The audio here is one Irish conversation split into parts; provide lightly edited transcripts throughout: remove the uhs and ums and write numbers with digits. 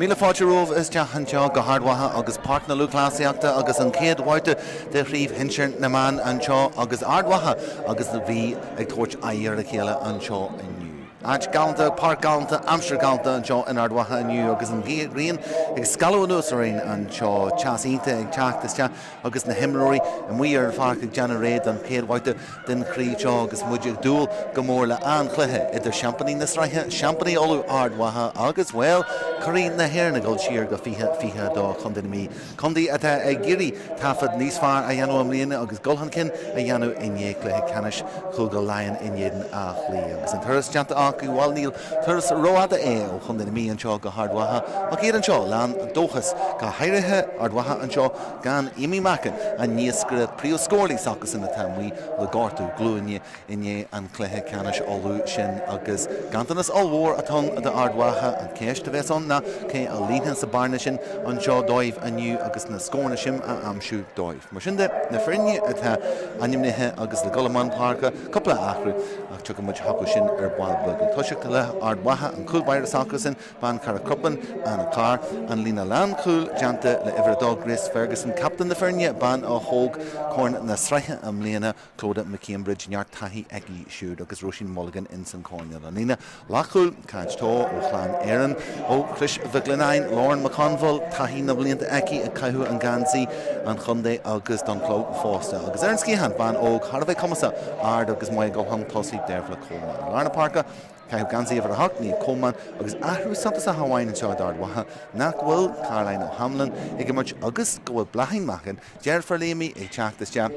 Míle fáilte romhaibh isteach anseo go hArd Mhacha agus Páirc na Lúthchleasaíochta agus an chéad bhabhta de Chraobh Shinsir na mBan anseo agus Ard Mhacha agus an Mhí ag tabhairt aghaidh ar a chéile anseo inniu. Áit galánta, páirc galánta, aimsir galánta anseo in Ard Mhacha inniu agus an ghrian ag scalladh anuas orainn anseo, teas iontach ag teacht isteach agus na himreoirí amuigh ar an pháirc ag déanamh réidh don chéad bhabhta den chraobh seo agus muid ag dúil go mór le an-chluiche idir seaimpíní na sraithe, seaimpíní Uladh, Ard Mhacha agus, bhuel, curaidh na hÉireann ag dul siar go 2022, Contae na Mí. Contae atá ag iarraidh taifead níos fearr a dhéanamh i mbliana agus dul chun cinn a dhéanamh i ndiaidh cluiche ceannais Chúige Laighean in éadan Átha Cliath. Agus an turas déanta acu, bhuel, níl turas rófhada é ó Chontae na Mí anseo go hArd Mhacha ach iad anseo lán dóchais, go háirithe Ard Mhacha anseo gan Amy Mackin, an iascaire príomhscórálaí s'acusan atá amuigh le gortú glúine i ndiaidh an chluiche ceannais Uladh sin agus ganntanas ollmhór atá ann d'Ard Mhacha. An cheist a bheas ann ná cé a líonfaidh sa bearna sin anseo dóibh inniu agus na scóranna sin a aimsiú dóibh. Mar sin de, na foirne atá ainmnithe agus le dul i mbun páirce, cúpla athrú ach tiocfaidh muid chucu sin ar ball beag. Ag toiseacht le Ard Mhacha, an cúl báire s'acusan, bean Charraig Crupan, Anna Carr, an líne lánchúil déanta le uimhir 2 Grace Ferguson, captaen na foirne, bean a thóg corn na sraithe i mbliana, Clodagh McCambridge, neart taithí aici siúd agus Róisín Mulligan ins an choirnéal. An líne leathchúil, Cáit Towe ó Chlann Éireann, ó Chrois Mhic Lionnáin, Lauren McConville, taithí na mblianta aici ag caitheamh an geansaí an chontae agus don chlub fosta. Agus ar an sciathán, bean óg thar a bheith cumasach, ard agus maith ag dul chun tosaigh, Dervla Coleman. I lár na páirce, Caitheamh geansaí uimhir 8, Niamh Coleman, agus athrú suntasach amháin anseo d'Ard Mhacha, nach bhfuil Caroline O'Hanlon ag imirt agus go bhfuil Bláithín Mackin, deirfiúr Amy, ag teacht isteach,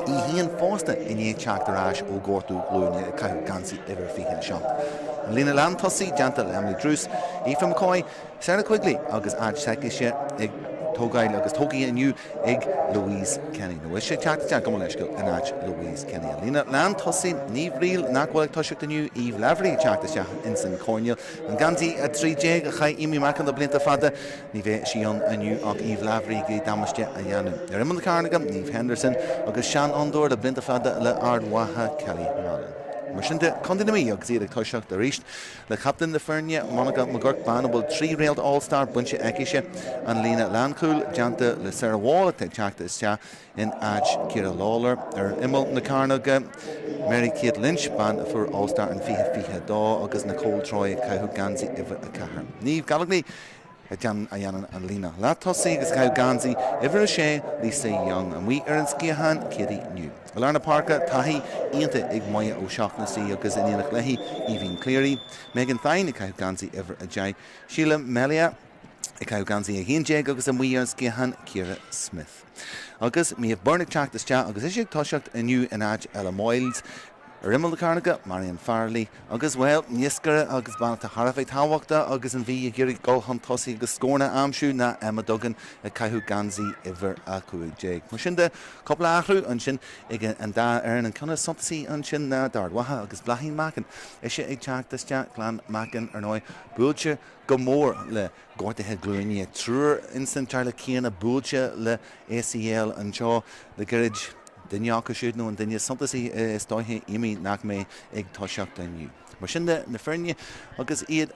í féin fosta i ndiaidh teacht ar ais ó ghortú glúine ag caitheamh geansaí uimhir 27. An líne lántosaigh déanta le Emily Druce, Aoife McCoy, Sarah Quigley agus áit s'aicise ag tógáil agus tógtha inniu ag Louise Kenny. Nó ise ag teacht isteach, gabh mo leithscéal, in áit Louise Kenny. An líne lántosaigh, Niamh Breel, nach bhfuil ag toiseacht inniu, Eve Lavery ag teacht isteach ins an choirnéal. An geansaí 13 a chaith Amy Mackin le blianta fada, ní bheidh sí ann inniu ach Eve Lavery ag iarraidh damáiste a dhéanamh. Ar imeall na cearnóige, Niamh Henderson agus seanfhondúir le blianta fada le Ard Mhacha, Kelly Mallon. Mar sin de, Contae na Mí agus iad ag toiseacht arís. Le captaen na foirne, Monica McGuirk, bean a bhfuil 3 réalt All Star bainte aicise, an líne lánchúil déanta le Sarah Wall atá ag teacht isteach in áit Ciara Lawlor ar imeall na cearnóige, Mary Kate Lynch, bean a fuair All Star in 2022 agus Nicole Troy ag caitheamh geansaí uimhir 4. Niamh Gallogly a dhéanann an líne leath-tosaigh agus ag caitheamh geansaí uimhir 6, Lisa Young, amuigh ar an sciathán, Katie New. I lár na páirce, taithí iontach ag Moya O'Shaughnessy agus in éineacht léi, Aoibhín Cleary, Megan Thynne ag caitheamh geansaí uimhir 10, Sheila Melia ag caitheamh geansaí 11 agus amuigh ar an sciathán, Ciara Smyth. Agus Méabh Byrne ag teacht isteach agus ise ag toiseacht inniu in áit Ella Moyles. Ar imeall na cearnóige, Marion Farrelly agus, bhuel, iascaire agus bean atá thar a bheith tábhachtach agus an Mhí ag iarraidh dul chun tosaigh agus scóranna a aimsiú ná Emma Duggan ag caitheamh geansaí uimhir 15. Mar sin de, cúpla athrú ansin ag an dá fhoireann. An ceann is suntasaí ansin ná d'Ard Mhacha agus Bláithín Mackin. Ise ag teacht isteach, Clann Mackin, ar ndóigh, buailte go mór le gortuithe glúine. Triúr insan teaghlach céanna buailte le ACL anseo le gairid. Duine acu siúd, nó an duine is suntasaí is dóiche, Amy, nach mbeidh ag toiseacht inniu. Mar sin de, na foirne agus iad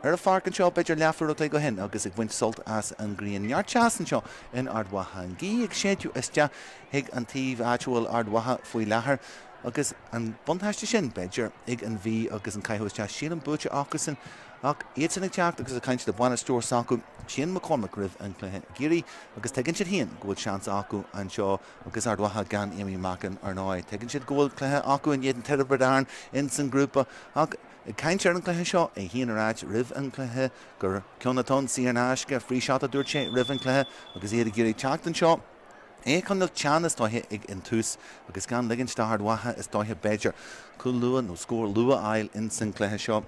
ar an pháirc anseo b'fhéidir leathuair a chloig ó shin agus ag baint sult as an ghrian. Neart teas anseo in Ard Mhacha. An ghaoth ag séideadh isteach chuig an taobh áit a bhfuil Ard Mhacha faoi láthair agus an buntáiste sin, b'fhéidir, ag an Mhí agus an caitheamh isteach sílim buaite acusan ach iadsan ag teacht agus ag caint le bainisteoir s'acu, Shane McCormack, roimh an chluiche ag iarraidh agus tuigeann siad féin go bhfuil seans acu anseo agus Ard Mhacha gan Amy Mackin ar ndóigh. Tuigeann siad go bhfuil cluiche acu in éadan Tiobraid Árann ins an grúpa ach ag caint ar an gcluiche seo, é féin a ráit roimh an chluiche gur ceann atá ann saor in aisce, free shot a dúirt sé roimh an chluiche agus iad ag iarraidh teacht anseo, é a choinneáil teann is dóiche ag an tús agus gan ligint d'Ard Mhacha is dóiche b'fhéidir cúl luath nó scór luath a fháil ins an chluiche seo.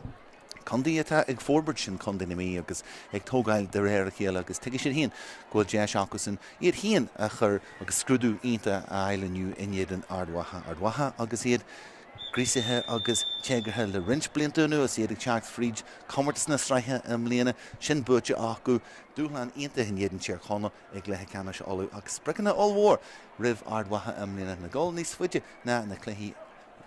Contae atá ag forbairt sin Contae na Mí agus ag tógáil de réir a chéile agus tuigfidh siad féin go bhfuil deis acusan iad féin a chur agus scrúdú iontach a fháil inniu in éadan Ard Mhacha. Ard Mhacha agus iad gríosaithe agus téagartha le roinnt blianta anuas, iad ag teacht fríd chomórtas na sraithe i mbliana, sin buaite acu, dúshlán iontach in éadan Tír Chonaill i gcluiche ceannais Uladh ach spriocanna ollmhór roimh Ard Mhacha i mbliana, le dul níos faide ná na cluichí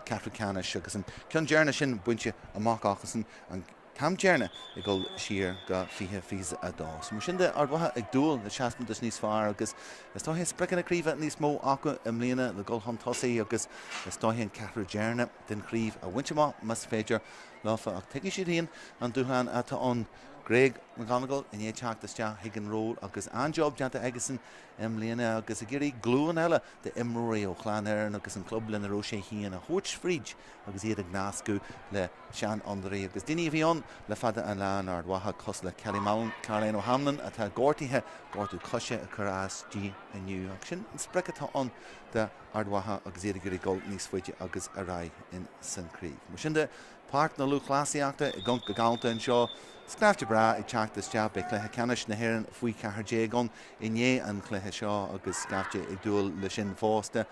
ceathrú ceannais agus an ceann deireanach sin bainte amach acusan, an. T-am deireanach ag dul siar go 2022. So mar sin de, Ard Mhacha ag dúil le taispeántas níos fearr agus is dóiche spriocanna craoibhe níos mó acu i mbliana le dul chun tosaigh agus is dóiche an ceathrú deireanach den chraobh a bhaint amach más féidir leofa. Ach tuigeann siad féin an dúshlán atá ann. Greg McGonigle i ndiaidh teacht isteach chuig an ról agus an-job déanta aigesan i mbliana agus ag iarraidh glúin eile d'imreoirí ó Chlann Éireann agus an club lena raibh sé féin a thabhairt fríd agus iad ag nascadh le seanfhondúirí agus daoine a bhí ann le fada an lá in Ard Mhacha cosúil le Kelly Mallon, Caroline O'Hanlon atá gortaithe, gortú coise ag cur as di inniu. Ach sin an sprioc atá ann d'Ard Mhacha agus iad ag iarraidh dul níos faide agus ar aghaidh in san craobh. Mar sin de, Páirc na Lúthchleasaíochta ag amharc go galánta anseo. Sneachta breá ag teacht isteach. Beidh cluiche ceannais na hÉireann faoi 14 ann i ndiaidh an chluiche seo agus scaifte ag dúil le sin fosta.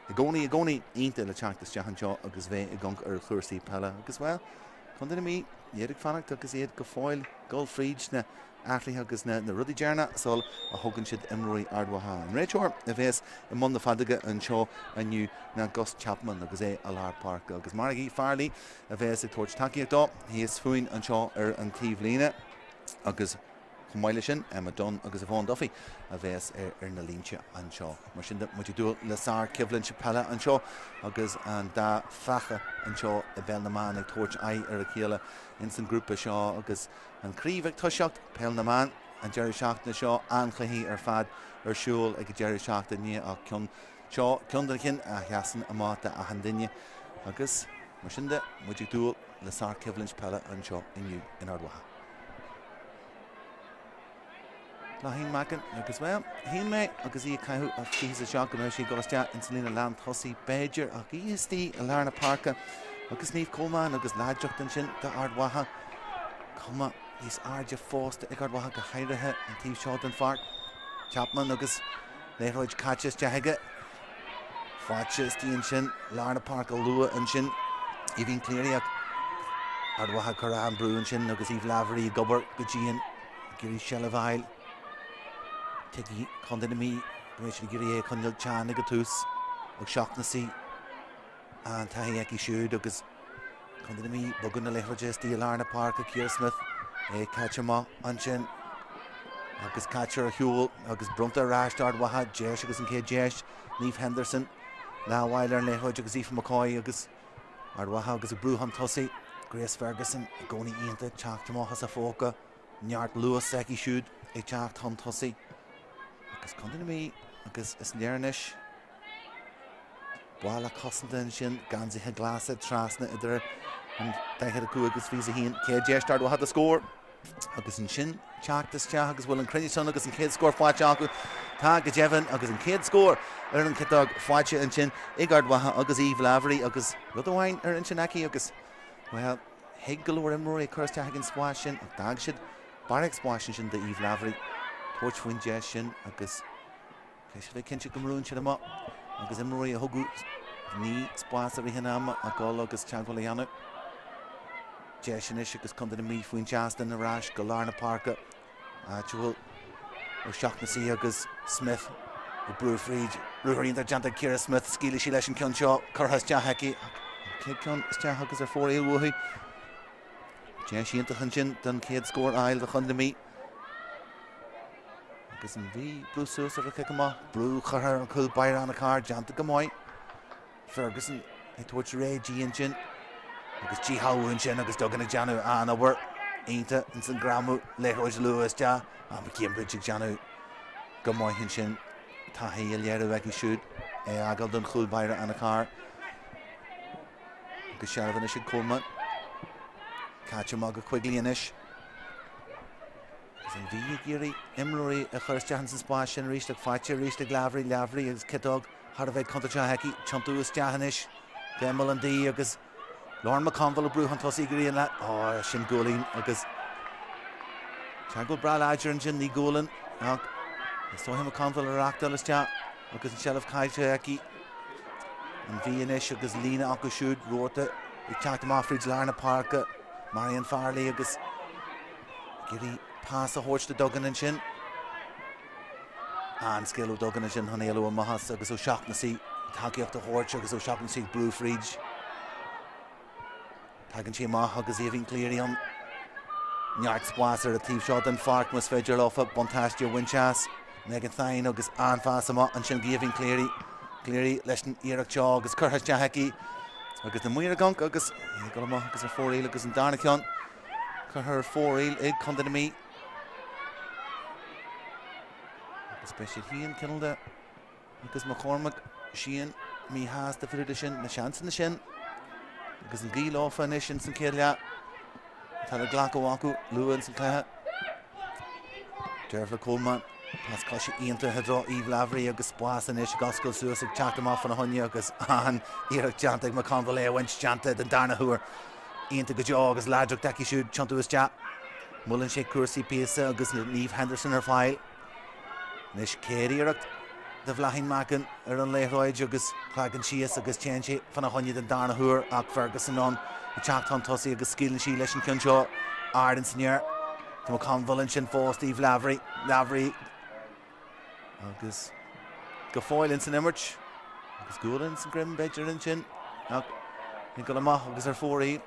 I gcónaí, i gcónaí iontach le teacht isteach anseo agus bheith ag amharc ar chúrsaí peile agus, bhuel, Contae na Mí, iad ag fanacht agus iad go fóill dul fríd na athruithe agus na rudaí deireanacha sul a thugann siad imreoirí Ard Mhacha. An réiteoir a bhéas i mbun na feadóige anseo inniu ná Gus Chapman agus é i lár páirce agus Margie Farley a bhéas ag tabhairt tacaíocht dó thíos fúinn anseo ar an taobhlíne agus Chomh maith leis sin, Emma Dunne agus Yvonne Duffy a bheas ar na línte anseo. Mar sin de, muid ag dúil le sár-choimhlint peile anseo agus an dá phaca anseo i bPeil na mBan ag tabhairt aghaidh ar a chéile ins an grúpa seo agus an chraobh ag toiseacht, Peil na mBan, an deireadh seachtaine seo. An-chluichí ar fad ar siúl ag an deireadh seachtaine ach ceann seo ceann de na cinn a sheasann amach d'achan duine agus mar sin de, muid ag dúil le sár-choimhlint peile anseo inniu in Ard Mhacha. Bláithín Mackin agus, bhuel, shíl mé agus í ag caitheamh a 27 go mbeadh sí ag dul isteach ins an líne lán tosaigh, b'fhéidir, ach í istigh i lár na páirce agus Niamh Coleman agus láidreacht ansin d'Ard Mhacha. Cuma níos airde fosta ag Ard Mhacha, go háirithe an taobh seo den pháirc. Chapman agus liathróid caite isteach aige. Faighte istigh ansin, lár na páirce luath ansin. Aoibhín Cleary ach Ard Mhacha ag cur an-brú ansin agus Eve Lavery ag obair go dian ag iarraidh seilbh a fháil. Tuigfidh Contae na Mí go mbeidh siad ag iarraidh é a choinneáil teann ag an tús. O'Shaughnessy an-taithí aici siúd agus Contae na Mí bogadh na liathróide istigh i lár na páirce, Ciara Smyth é caite amach ansin agus caite ar shiúl agus bronnta ar ais d'Ard Mhacha, deis agus an chéad deis, Niamh Henderson lámh ar an liathróid agus Aoife McCoy agus Ard Mhacha agus ag brú chun tosaigh, Grace Ferguson i gcónaí iontach teacht amach as a phóca, neart luas aici siúd ag teacht chun tosaigh agus Contae na Mí agus is léir anois Baile cosanta ansin, geansaithe glasa trasna idir an 45 agus 21. Chéad deis d'Ard Mhacha do scór agus ansin teacht isteach agus bhfuil an cruinneas ann agus an chéad scór faighte acu. Tá go deimhin agus an chéad scór ar an chiotóg faighte ansin ag Ard Mhacha agus Eve Lavery agus rud amháin ar intinn aici agus, bhuel, thig go leor imreoirí cur isteach ag an spás sin ach d'fhág siad barraíocht spáis ansin d'Eve Lavery tabhairt faoin deis sin agus Caithfidh siad a bheith cinnte go mbrúnn siad amach agus imreoirí a thugadh ní spás i rith an ama a dhul agus teagmháil a dhéanamh. Deis anois agus Contae na Mí faoin tseastán ar ais go lár na páirce, áit a bhfuil O'Shaughnessy agus Smyth ag brú fríd. Ruathar iontach déanta ag Ciara Smyth, scaoilfidh sí leis an ceann seo, curtha isteach aici ach an chéad ceann isteach agus ar fóraoil uathu. Deis iontach ansin don chéad scór a fháil do Chontae na Mí. Agus an Mhí brú suas ar a cic amach, brú curtha ar an chúl báire Anna Carr, déanta go maith. Ferguson ag tabhairt réidh di ansin agus díshealbhú ansin agus Duggan ag déanamh an-obair iontach ins an greamú, liathróid luath isteach, ah McCambridge ag déanamh go maith ansin, taithí a léiriú aici siúd, é a fhágáil don chúl báire Anna Carr. Agus seilbh anois ag Coleman. Caite amach go Quigley anois. Agus an Mhí ag iarraidh imreoirí a chur isteach ins an spás sin arís ach faighte arís ag Lavery, Lavery agus ciotóg thar a bheith contúirteach aici, tiontú isteach anois go imeall an D agus Lauren McConville ag brú chun tosaigh ag iarraidh an leath, ó sin gualainn agus teagmháil breá láidir ansin, ní gualainn ach is dóiche McConville a reachtáil isteach agus an tseilbh caillte aici. An Mhí anois agus líne acu siúd rabharta ag teacht amach fríd lár na páirce, Marion Farrelly agus ag iarraidh pas a thabhairt do Duggan ansin. An-scil ó Duggan ansin chun éalú amach as agus O'Shaughnessy tacaíocht a thabhairt agus O'Shaughnessy ag brú fríd. Tagann sí amach agus Aoibhín Cleary ann. Neart spáis ar an taobh seo den pháirc más féidir leofa buntáiste a bhaint as. Megan Thynne agus an-phas amach ansin go Aoibhín Cleary. Cleary leis an iarracht seo agus curtha isteach aici agus na maoir ag amharc agus í ag dul amach agus ar fóraoil agus an darna ceann curtha ar fóraoil ag Contae na Mí. Agus beidh siad féin cineál de agus McCormack, Sheehan míshásta fá dtaobh de sin, na seansanna sin agus an ghaoth leofa anois ins an chéad leath atá le glacadh acu luath ins an cluiche. Dearbhla Coleman, pas coise iontach i dtreo Eve Lavery agus spás anois ag oscailt suas ag teacht amach fána choinne agus an-iarracht déanta ag McConville é a bhaint déanta den darna huair. Iontach go deo agus láidreacht aici siúd tiontú isteach. Moilleann sé cúrsaí píosa agus Niamh Henderson ar fáil. Anois chéad iarracht do Bhláithín Mackin ar an liathróid agus clagann síos agus téann sé fána choinne den darna huair ach Ferguson ann ag teacht chun tosaigh agus scaoileann sí leis an ceann seo ard ins an aer. Tá McConville ansin fós Eve Lavery, Lavery agus go fóill ins an imirt agus gualainn san greim b'fhéidir ansin ach ag dul amach agus ar fóraoil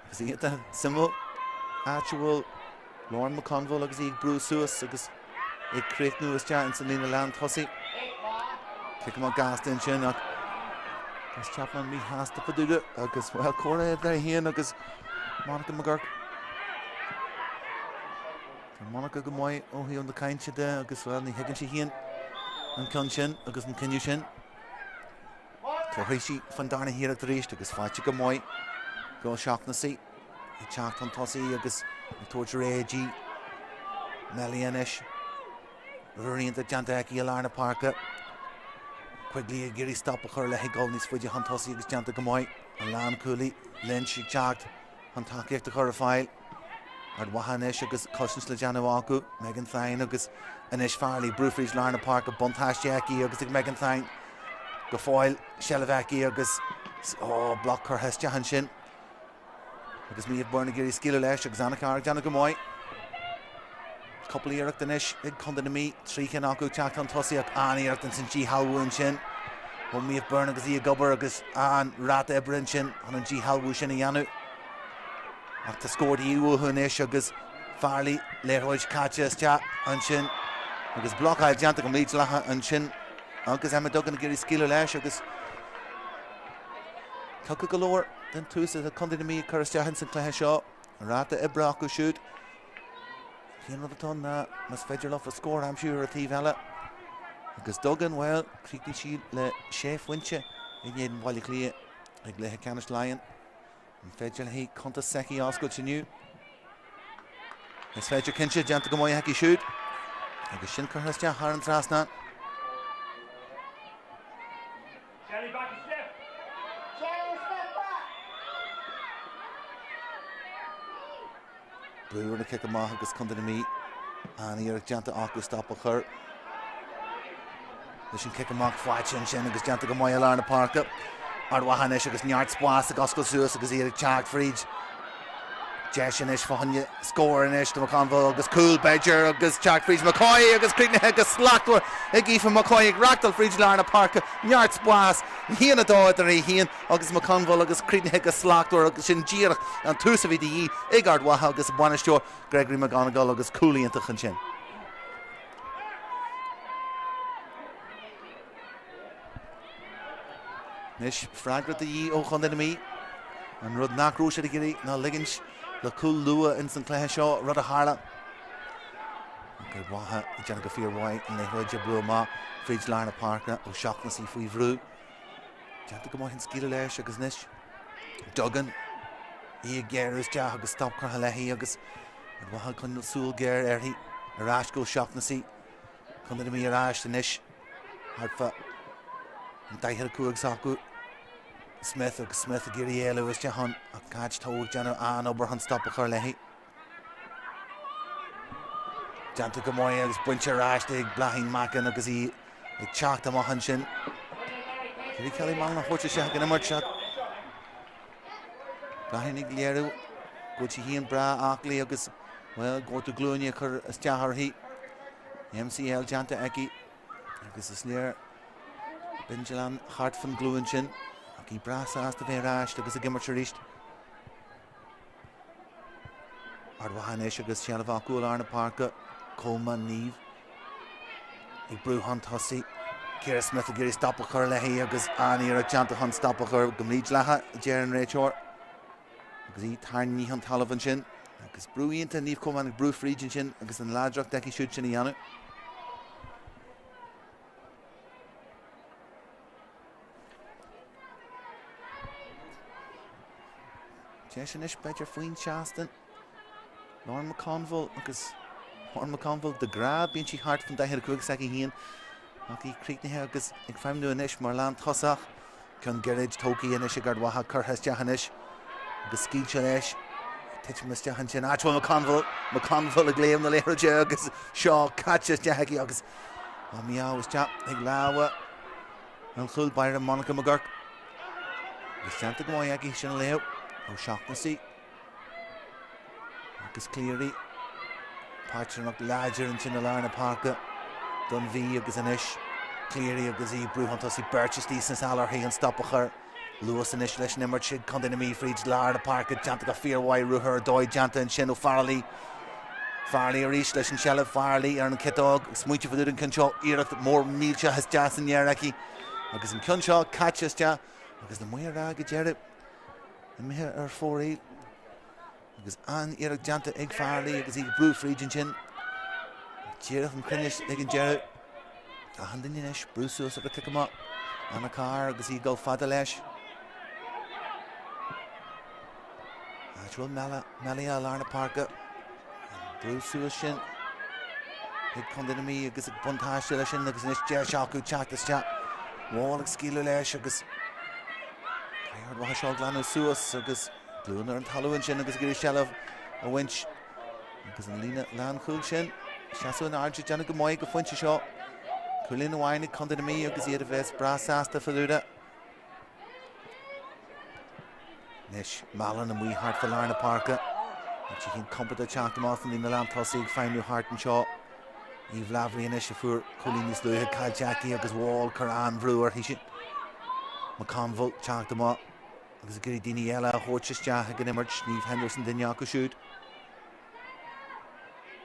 agus iontach suimiúil áit a bhfuil Lauren McConville agus í ag brú suas agus ag críochnú isteach ins an líne lán tosaigh. Cic amach gasta ansin ach Gus Chapman míshásta fá dtaobh de agus bhuel comhrá idir é féin agus Monica McGurk. Tá Monica go maith ó thaobh na cainte de agus bhuel ní thuigeann sí féin an ceann sin agus an cinneadh sin. Tabharfaidh sí fan darna hiarracht arís agus faighte go maith go O'Shaughnessy. Ag teacht chun tosaigh agus ag tabhairt réidh di. Melly anois. Rud iontach déanta aici i lár na páirce. Quigley ag iarraidh stop a chur léi ag dul níos faide chun tosaigh agus déanta go maith. An lánchúlaí Lynch ag teacht chun tacaíocht a chur ar fáil. Ard Mhacha anois agus cosaint le déanamh acu. Megan Thynne agus anois Farrelly brú fríd lár na páirce. Buntáiste aici agus ag Megan Thynne go fóill seilbh aici agus ó, bloc curtha isteach ansin. Agus Méabh Byrne ag iarraidh scaoileadh leis agus Anna Carr ag déanamh go maith. Cúpla iarracht anois ag Contae na Mí, 3 cheann acu ag teacht chun tosaigh ach an-iarracht ins an díshealbhú ansin ó Méabh Byrne agus í ag obair agus an-ráta oibre ansin chun an díshealbhú sin a dhéanamh. Ach tá scór de dhíth uathu anois agus Farrelly liathróid caite isteach ansin agus blocáil déanta go mídhleathach ansin agus Emma Duggan ag iarraidh scaoileadh leis agus Tugtha go leor den tús atá Contae na Mí ag cur isteach ins an cluiche seo. An ráta oibre acu siúd. An t-aon rud atá ann ná más féidir leofa scór a aimsiú ar an taobh eile. Agus Duggan, bhuel, chríochnaigh sí le sé phointe in éadan Bhaile Átha Cliath i gcluiche ceannais Laighean. An féidir léi cuntas s'aici a oscailt inniu? Is féidir cinnte, déanta go maith aici siúd. Agus sin curtha isteach thar an trasnán. Brú ar an cic amach agus Contae na Mí an-iarracht déanta acu stop a chur leis an cic amach faighte ansin agus déanta go maith i lár na páirce. Ard Mhacha anois agus neart spás ag oscailt suas agus iad ag teacht fríd. Deis anois fá choinne scór anois do McConville agus cúl b'fhéidir agus teacht fríd McCoy agus críochnaithe go slachtmhar ag Aoife McCoy ag reachtáil fríd lár na páirce. Neart spás, 1-2 idir í féin agus McConville agus críochnaithe go slachtmhar agus sin díreach an tús a bhí de dhíth ag Ard Mhacha agus a bainisteoir Gregory McGonigle agus cúl iontach ansin. Anois freagra de dhíth ó Chontae na Mí. An rud nach raibh siad ag iarraidh ná ligint le cúl luath ins an cluiche seo, rud a tharla. Ach Ard Mhacha ag déanamh go fíormhaith an liathróid a bhrú amach fríd lár na páirce O'Shaughnessy faoi bhrú. Déanta go maith an scaoileadh leis agus anois Duggan í ag géarú isteach agus stop curtha léi agus Ard Mhacha ag coinneáil súil ghéar uirthi ar ais go O'Shaughnessy. Contae na Mí ar ais anois thart fá an 45 s'acu. Smith agus Smith ag iarraidh éalú isteach ann ach Cáit Towe ag déanamh an-obair chun stop a chur léi. Déanta go maith agus bainte ar ais ag Bláithín Mackin agus í ag teacht amach ansin. Kelly Kelly Mallon a thabhairt isteach ag an imirt seo. Bláithín ag léiriú go bhfuil sí féin breá aclaí agus, bhuel, gortú glúine a chur isteach uirthi. MCL déanta aici agus is léir bindealán thart fan glúin sin ach í breá sásta bheith ar ais agus ag imirt arís. Ard Mhacha anois agus seilbh acu i lár na páirce. Coleman, Niamh ag brú chun tosaigh. Ciara Smyth ag iarraidh stop a chur léi agus an-iarracht déanta chun stop a chur go mídhleathach, a deir an réiteoir. Agus í tarraingthe chun talaimh ansin. Agus brú iontach, Niamh Coleman ag brú fríd ansin agus an láidreacht aici siúd sin a dhéanamh. Deis anois b'fhéidir faoin seastán. Lauren McConville agus Lauren McConville de ghnáth bíonn sí thart faoin 45 s'aici féin ach í críochnaithe agus ag feidhmiú anois mar lántosach. Ceann gairid tógtha anois ag Ard Mhacha curtha isteach anois agus scaoilte leis. Titim isteach ansin. Áit a bhfuil McConville, McConville ag léim na liathróide agus seo caite isteach aici agus á mí-ádh isteach ag lámha an chúl báire Monica McGurk. Agus déanta go maith aici sin a léamh O'Shaughnessy agus Cleary. Páirtnéireacht láidir ansin i lár na páirce don Mhí agus anois Cleary agus í ag brú chun tosaigh beirt istigh sna sála uirthi an stop a chur. Luas anois leis an imirt ag Contae na Mí fríd lár na páirce déanta go fíormhaith ruathar ar dóigh déanta ansin ó Farrelly. Farrelly arís leis an seilbh, Farrelly ar an chiotóg, ag smaointiú fá dtaobh den cheann seo, iarracht mór millteach is deas san aer aici agus an ceann seo caite isteach agus na maoir ag deireadh imithe ar fóraoil agus an-iarracht déanta ag Farrelly agus í ag brú fríd ansin. Díreach an cruinneas ag an deireadh. Achan duine anois brú suas ar an cic amach. Anna Carr agus í ag dul fada leis. Áit a bhfuil Melia i lár na páirce. An brú suas sin ag Contae na Mí agus ag buntáiste leis sin agus anois deis acu teacht isteach. Wall ag scaoileadh leis agus caithfidh Ard Mhacha seo a ghlanadh suas agus glúin ar an talamh ansin agus ag iarraidh seilbh a bhaint agus an líne lánchúil sin seasamh in airde déanamh go maith go phointe seo. Cúilín amháin ag Contae na Mí agus iad a bheas breá sásta fá dtaobh de. Anois Mallon amuigh thart fá lár na páirce. Níl sí féin compordach teacht amach an líne lántosaigh ag feidhmiú thart anseo. Eve Lavery anois a fuair cúilín níos luaithe caillte aici agus Wall ag cur an-bhrú uirthi sin. McConville teacht amach agus ag iarraidh daoine eile a thabhairt isteach ag an imirt. Niamh Henderson duine acu siúd.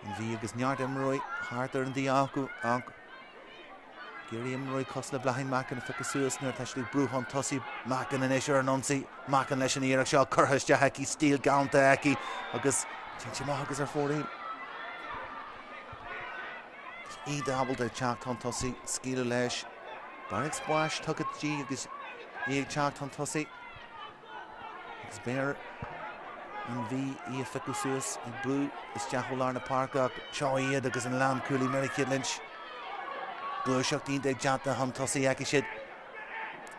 An Mhí agus neart imreoirí thart ar an dtaobh acu ach ag iarraidh imreoirí cosúil le Bláithín Mackin a phiocadh suas nuair atá siad ag brú chun tosaigh. Mackin anois ar an ionsaí. Mackin leis an iarracht seo curtha isteach aici, stíl galánta aici agus téann sé amach agus ar fóraoil. Iad ábalta teacht chun tosaigh, scaoileadh leis. Barraíocht spáis tugtha di agus í ag teacht chun tosaigh. Agus beidh ar an Mhí í a phiocadh suas ag brú isteach ó lár na páirce ach seo iad agus an lánchúlaí Mary Kate Lynch. Gluaiseacht iontach déanta chun tosaigh aici siúd.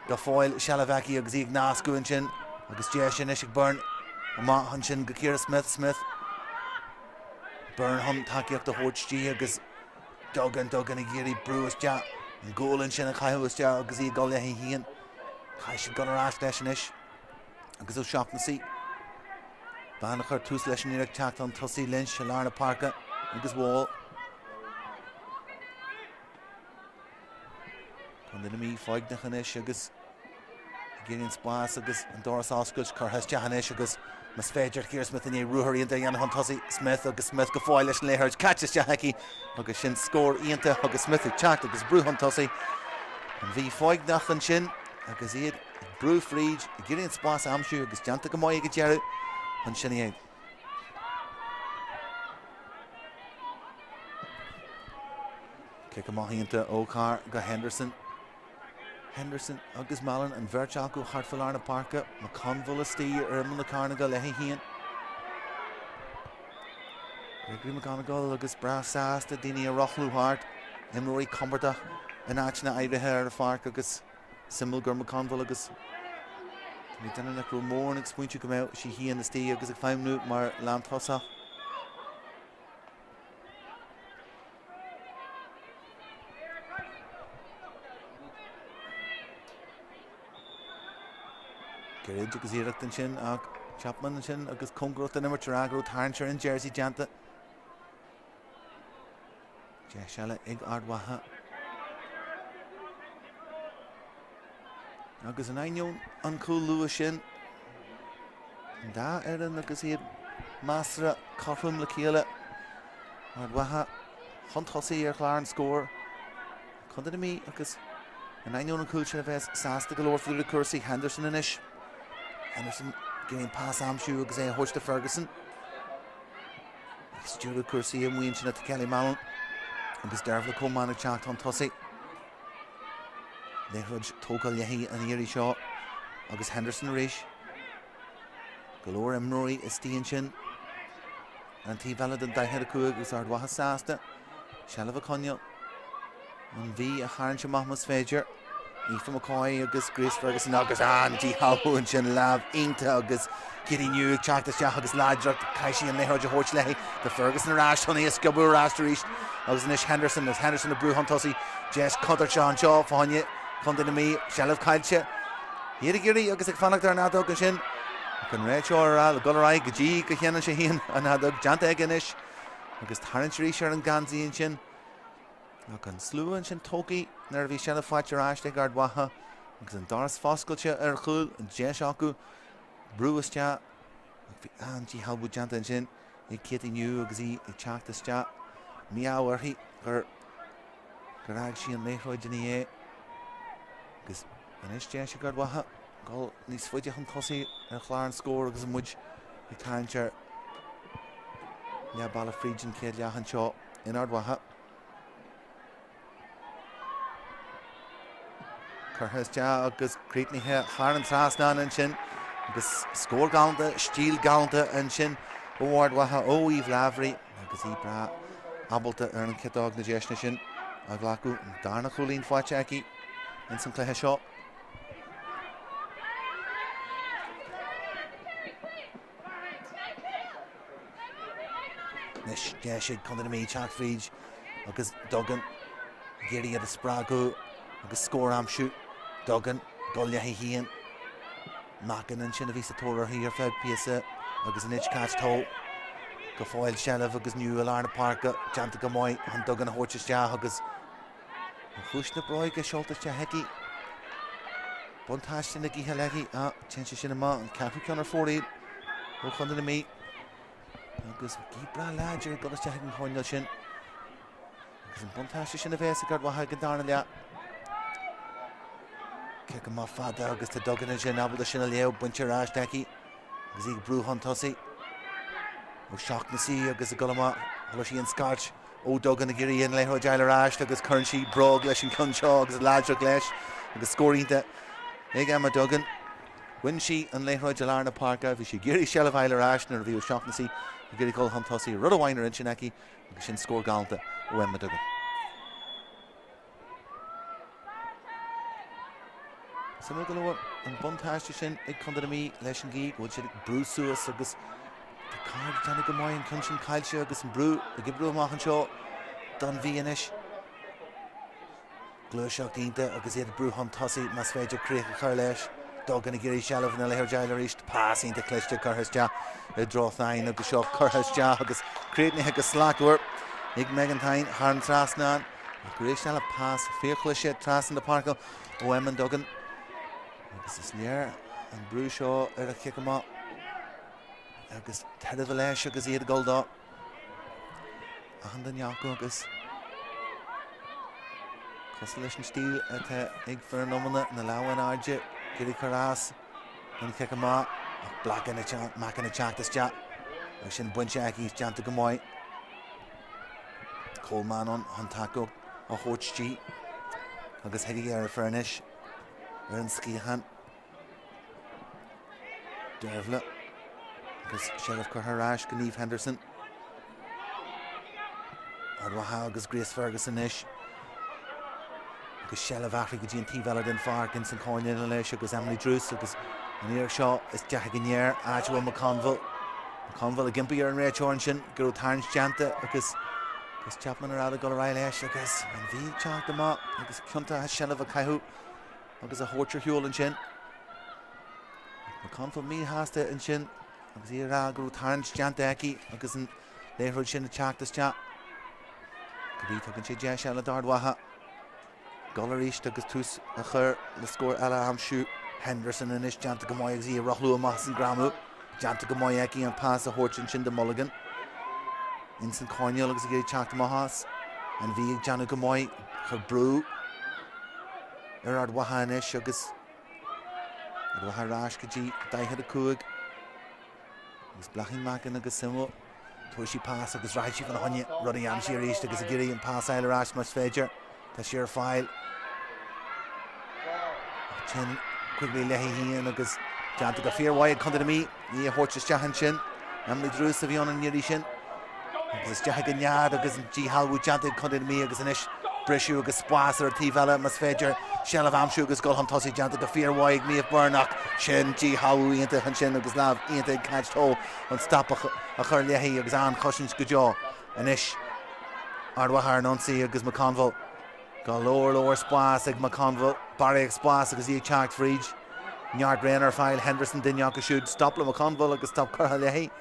Go fóill seilbh aici agus í ag nascadh ansin agus deis anois ag Byrne amach ansin go Ciara Smyth. Smyth. Byrne chun tacaíocht a thabhairt di agus Duggan, Duggan ag iarraidh brú isteach an gualainn sin a chaitheamh isteach agus í ag dul léi féin. Caithfidh siad dul ar ais leis anois agus O'Shaughnessy. Bean a chuir tús leis an iarracht teacht chun tosaigh Lynch i lár na páirce agus Wall. Contae na Mí foighneach anois agus ag iarraidh an spás agus an doras a oscailt curtha isteach anois agus más féidir Ciara Smyth i ndiaidh ruathar iontach a dhéanamh chun tosaigh Smyth agus Smyth go fóill leis an liathróid caite isteach aici agus sin scór iontach agus Smyth ag teacht agus brú chun tosaigh. An Mhí foighneach ansin agus iad ag brú fríd ag iarraidh an spás a aimsiú agus déanta go maith ag an deireadh chun sin a dhéanamh. Cic amach iontach ó Carr go Henderson. Henderson agus Mallon, an bheirt acu thart fá lár na páirce. McConville istigh ar imeall na cearnóige léi féin. Gregory McGonigal agus breá sásta daoine a rothlú thart. Imreoirí compordach in áiteanna áirithe ar an pháirc agus suimiúil gur McConville agus tá mé ag déanamh nach raibh mórán ag smaointiú go mbeadh sí féin istigh agus ag feidhmniú mar lántosach. Gairid agus iarracht ansin ach Chapman ansin agus cóngarach don imirt ar fhad go raibh tarraingt ar an jersey déanta. Deis eile ag Ard Mhacha. Agus in ainneoin an cúl luath sin, an dá fhoireann agus iad. measartha cothrom le chéile. Ard Mhacha chun tosaigh ar chlár an scóir. Contae na Mí agus in ainneoin an chúil sin a bheas sásta go leor faoi cúrsaí Henderson anois. Henderson ag iarraidh an pas a aimsiú agus é a thabhairt do Ferguson. Ag stiúradh cúrsaí amuigh ansin atá Kelly Mallon agus Dervla Coleman ag teacht chun tosaigh. Liathróid tógtha léi an iarraidh seo agus Henderson arís. Go leor imreoirí istigh ansin. Ar an taobh eile den 45 agus Ard Mhacha sásta seilbh a choinneáil. An Mhí a tharraingt amach más féidir. Aoife McCoy agus Grace Ferguson agus an-díshealbhú ansin, lámh iontach agus Katie New ag teacht isteach agus láidreacht, caithfidh sí an liathróid a thabhairt léi. Tá Ferguson ar ais chun í a sciobadh ar ais arís agus anois Henderson, agus Henderson ag brú chun tosaigh. Deis contúirteach anseo fá choinne Chontae na Mí, seilbh caillte. Iad ag iarraidh agus ag fanacht ar an fheadóg ansin. Ach an réiteoir ag rá le dul ar aghaidh go dtí go sheinneann sé féin an fheadóg. Déanta aige anois agus tarraingt arís ar an geansaí ansin. Ach an slua ansin tógtha nuair a bhí seilbh faighte ar ais ag Ard Mhacha agus an doras foscailte ar chúl, an deis acu brú isteach. Ach bhí an-díshealbhú déanta ansin ag Katie New agus í ag teacht isteach. Mí-ádh uirthi gur gur fhág sí an liathróid ina dhiaidh. Agus anois deis ag Ard Mhacha dul níos faide chun tosaigh ar chlár an scóir agus muid ag tarraingt ar leath bealaigh fríd an chéad leath anseo in Ard Mhacha. Curtha isteach agus críochnaithe thar an trasnán ansin agus scór galánta, stíl galánta ansin ó Ard Mhacha ó Aoibh Lavery agus í breá ábalta ar an chiotóg na deiseanna sin a ghlacadh. An darna cúilín faighte aici ins an chluiche seo. Anois deis ag Contae na Mí teacht fríd agus Duggan ag iarraidh iad a spreagadh agus scór a aimsiú. Duggan ag dul léi féin. Mackin ansin a bhí sa tóir uirthi ar feadh píosa agus anois Cat Towe go fóill seilbh agus New i lár na páirce déanta go maith chun Duggan a thabhairt isteach agus Ó chluais na bróige seolta isteach aici. Buntáiste na gaoithe léi. Ah, téann sé sin amach. An ceathrú ceann ar fóraoil ó Chontae na Mí. Agus gaoth breá láidir ag dul isteach ag an choirnéal sin. Agus an buntáiste sin a bheas ag Ard Mhacha ag an darna leath. Cic amach fada agus tá Duggan ansin ábalta sin a léamh, bainte ar ais aici agus í ag brú chun tosaigh. O'Shaughnessy agus ag dul amach, chuala sí an scairt. Ó Duggan ag iarraidh an liathróid a fháil ar ais agus cuireann sí bróg leis an gceann seo agus láidreacht leis agus scór iontach ag Emma Duggan. Bhain sí an liathróid i lár na páirce, bhí sí ag iarraidh seilbh a fháil ar ais nuair a bhí O'Shaughnessy ag iarraidh dul chun tosaigh, rud amháin ar intinn aici agus sin scór galánta ó Emma Duggan. Suimiúil go leor an buntáiste sin ag Contae na Mí leis an gcaoi go bhfuil siad ag brú suas agus tá Carr ag déanamh go maith an ceann sin caillte agus an brú ag oibriú amach anseo don Mhí anois. Gluaiseacht iontach agus iad ag brú chun tosaigh más féidir críoch a chur leis. Duggan ag iarraidh seilbh na liathróide a fháil arís. Pas iontach cliste curtha isteach i dtreo Thynne agus seo curtha isteach agus críochnaithe go slachtmhar ag Megan Thynne thar an trasnán. Ach arís eile pas fíorchliste trasna na páirce ó Emma Duggan agus is léir an brú seo ar a chic amach agus tairbhe leis agus iad ag dul dó. Achan duine acu agus cosúil leis an stíl atá ag fir an iomána na lámha in airde, ag iarraidh cur as don chic amach ach Mackin ag teacht isteach agus sin bainte aici déanta go maith. Coleman ann chun tacaíocht a thabhairt di agus Hickey ar a fir anois ar an sciathán. Dervla agus seilbh curtha ar ais go Niamh Henderson. Ard Mhacha agus Grace Ferguson anois. Agus seilbh athraithe go dtí an taobh eile den pháirc ins an choirnéal anois agus Emily Druce agus an iarracht seo isteach ag an ngear áit a bhfuil McConville. McConville ag impí ar an réiteoir ansin go raibh tarraingt déanta agus Chris Chapman ar fhad ag dul ar aghaidh leis agus an Mhí ag teacht amach agus ciontach as seilbh a chaitheamh agus a thabhairt ar shiúl ansin. McConville míshásta ansin agus í ag rá go raibh tarraingt déanta aici agus an liathróid sin ag teacht isteach. Go dtí tugann sé deis eile d'Ard Mhacha dul arís agus tús a chur le scór eile a aimsiú. Henderson anois déanta go maith agus í ag rothlú amach as an gcreamadh. Déanta go maith aici an pas a thabhairt ansin do Mulligan. Ins an choirnéal agus ag iarraidh teacht amach as. An Mhí ag déanamh go maith. Chuir brú ar Ard Mhacha anois agus Ard Mhacha ar ais go dtí 45. Agus Bláithín Mackin agus suimiúil. Tabharfaidh sí pas agus rachaidh sí fána choinne, rud a dhéanfaidh sí arís agus ag iarraidh an pas a fháil ar ais más féidir. Tá sí ar fáil. Ach téann Quigley léi féin agus déanta go fíormhaith ag Contae na Mí í a thabhairt isteach ansin. Emily Druce a bhí ann an iarraidh sin. Agus isteach ag an nead agus an díshealbhú déanta ag Contae na Mí agus anois briseadh agus spás ar an taobh eile más féidir seilbh a aimsiú agus dul chun tosaigh déanta go fíormhaith ag Niamh Byrne ach sin díshealbhú iontach ansin agus lámh iontach ag Cáit Toal an stop a chur léi agus an-chosaint go deo anois. Ard Mhacha ar an ionsaí agus McConville. Go leor leor spás ag McConville. Barraíocht spás agus í ag teacht fríd. Neart raon ar fáil. Henderson duine acu siúd. Stop le McConville agus stop curtha léi.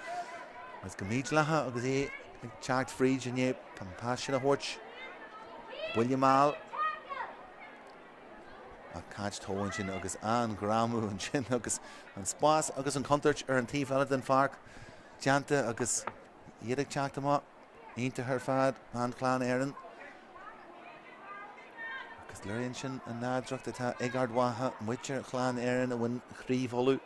Agus go mídhleathach agus í ag teacht fríd i ndiaidh an pas sin a thabhairt. Buille mall. Ach Cáit Toal ansin agus an-ghreamú ansin agus an spás agus an chontúirt ar an taobh eile den pháirc déanta agus iad ag teacht amach. Iontach ar fad, bean Chlann Éireann. Agus léiríonn sin an láidreacht atá ag Ard Mhacha, muintir Chlann Éireann a bhain Craobh Uladh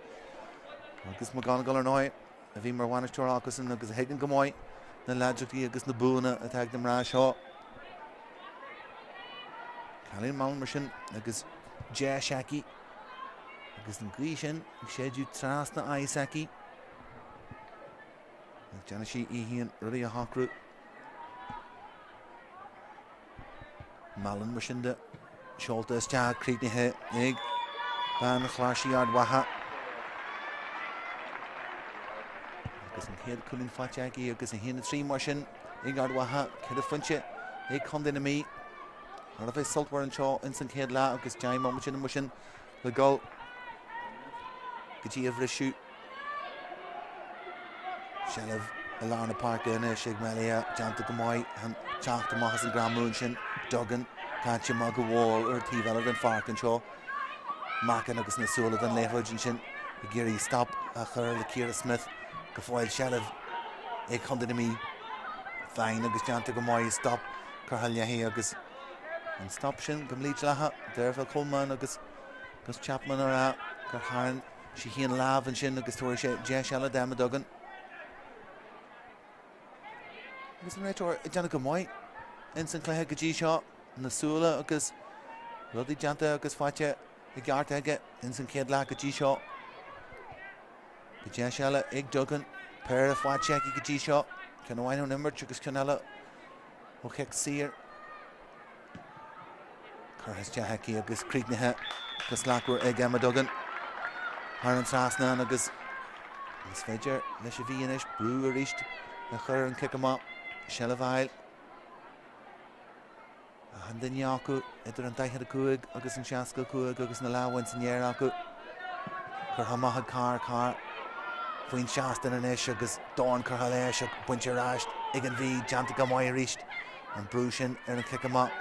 agus McGonigle ar ndóigh a bhí mar bhainisteoir acusan agus a thuigeann go maith na láidreachtaí agus na buanna atá ag na mná seo. Cailín Mallon mar sin agus deis aici agus an ghaoth sin ag séideadh trasna aghaidh s'aici. Ach déanfaidh sí í féin rudaí a shocrú. Mallon mar sin de, seolta isteach, críochnaithe ag bean chláirsí Ard Mhacha. Agus an chéad chúilín faighte aici agus 1-3 mar sin ag Ard Mhacha, 4 phointe ag Contae na Mí. Thar a bheith sultmhar anseo ins an chéad leath agus 10 mbomaite mar sin le dul go dtí an bhriseadh. Seilbh i lár na páirce anois ag Melia, déanta go maith an teacht amach as an greamú ansin. Duggan caite amach go mall ar an taobh eile den pháirc anseo. Mackin agus na súile den liathróid ansin ag iarraidh stop a chur le Ciara Smyth go fóill seilbh ag Contae na Mí. Thynne agus déanta go maith stop curtha léi agus an stop sin go mídhleathach. Dearbhail Coleman agus Gus Chapman a rá gur tharraing sí féin lámh ansin agus tabharfaidh sé deis eile d'Emma Duggan. Agus an réiteoir ag déanamh go maith ins an chluiche go dtí seo, na súile agus rudaí déanta agus faighte i gceart aige ins an chéad leath go dtí seo. Go deis eile ag Duggan, péire faighte aici go dtí seo, ceann amháin ón imirt agus ceann eile ó chic saor. Curtha isteach aici agus críochnaithe go slachtmhar ag Emma Duggan thar an trasnán agus is féidir leis an Mhí anois brú arís a chur ar an cic amach. Seilbh a fháil. Achan duine acu idir an 45 agus an 65 agus na lámha ins an aer acu. Curtha amach ag Carr, Carr faoin seastán anois agus dorn curtha leis ach bainte ar ais ag an Mhí, déanta go maith arís. An brú sin ar an chic amach.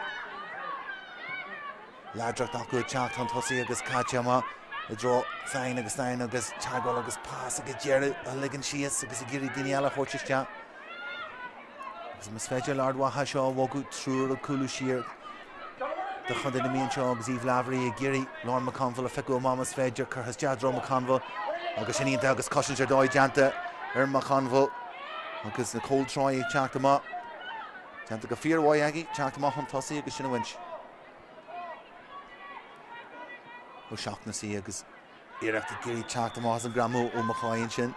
Láidreacht acu ag teacht chun tosaigh agus caite amach i dtreo Thynne agus Thynne agus teagmháil agus pas ag an deireadh a ligean síos agus ag iarraidh daoine eile a thabhairt isteach. Agus más féidir le Ard Mhacha seo a bhogadh triúr ag cúlú siar do Chontae na Mí anseo agus Eve Lavery ag iarraidh Lauren McConville a phiocadh amach más féidir curtha isteach i dtreo McConville agus sin iontach agus cosaint ar dóigh déanta ar McConville agus Nicole Troy ag teacht amach. Déanta go fíormhaith aici teacht amach chun tosaigh agus sin a bhaint. O'Shaughnessy agus iarracht ag iarraidh teacht amach as an greamú ó McCoy ansin.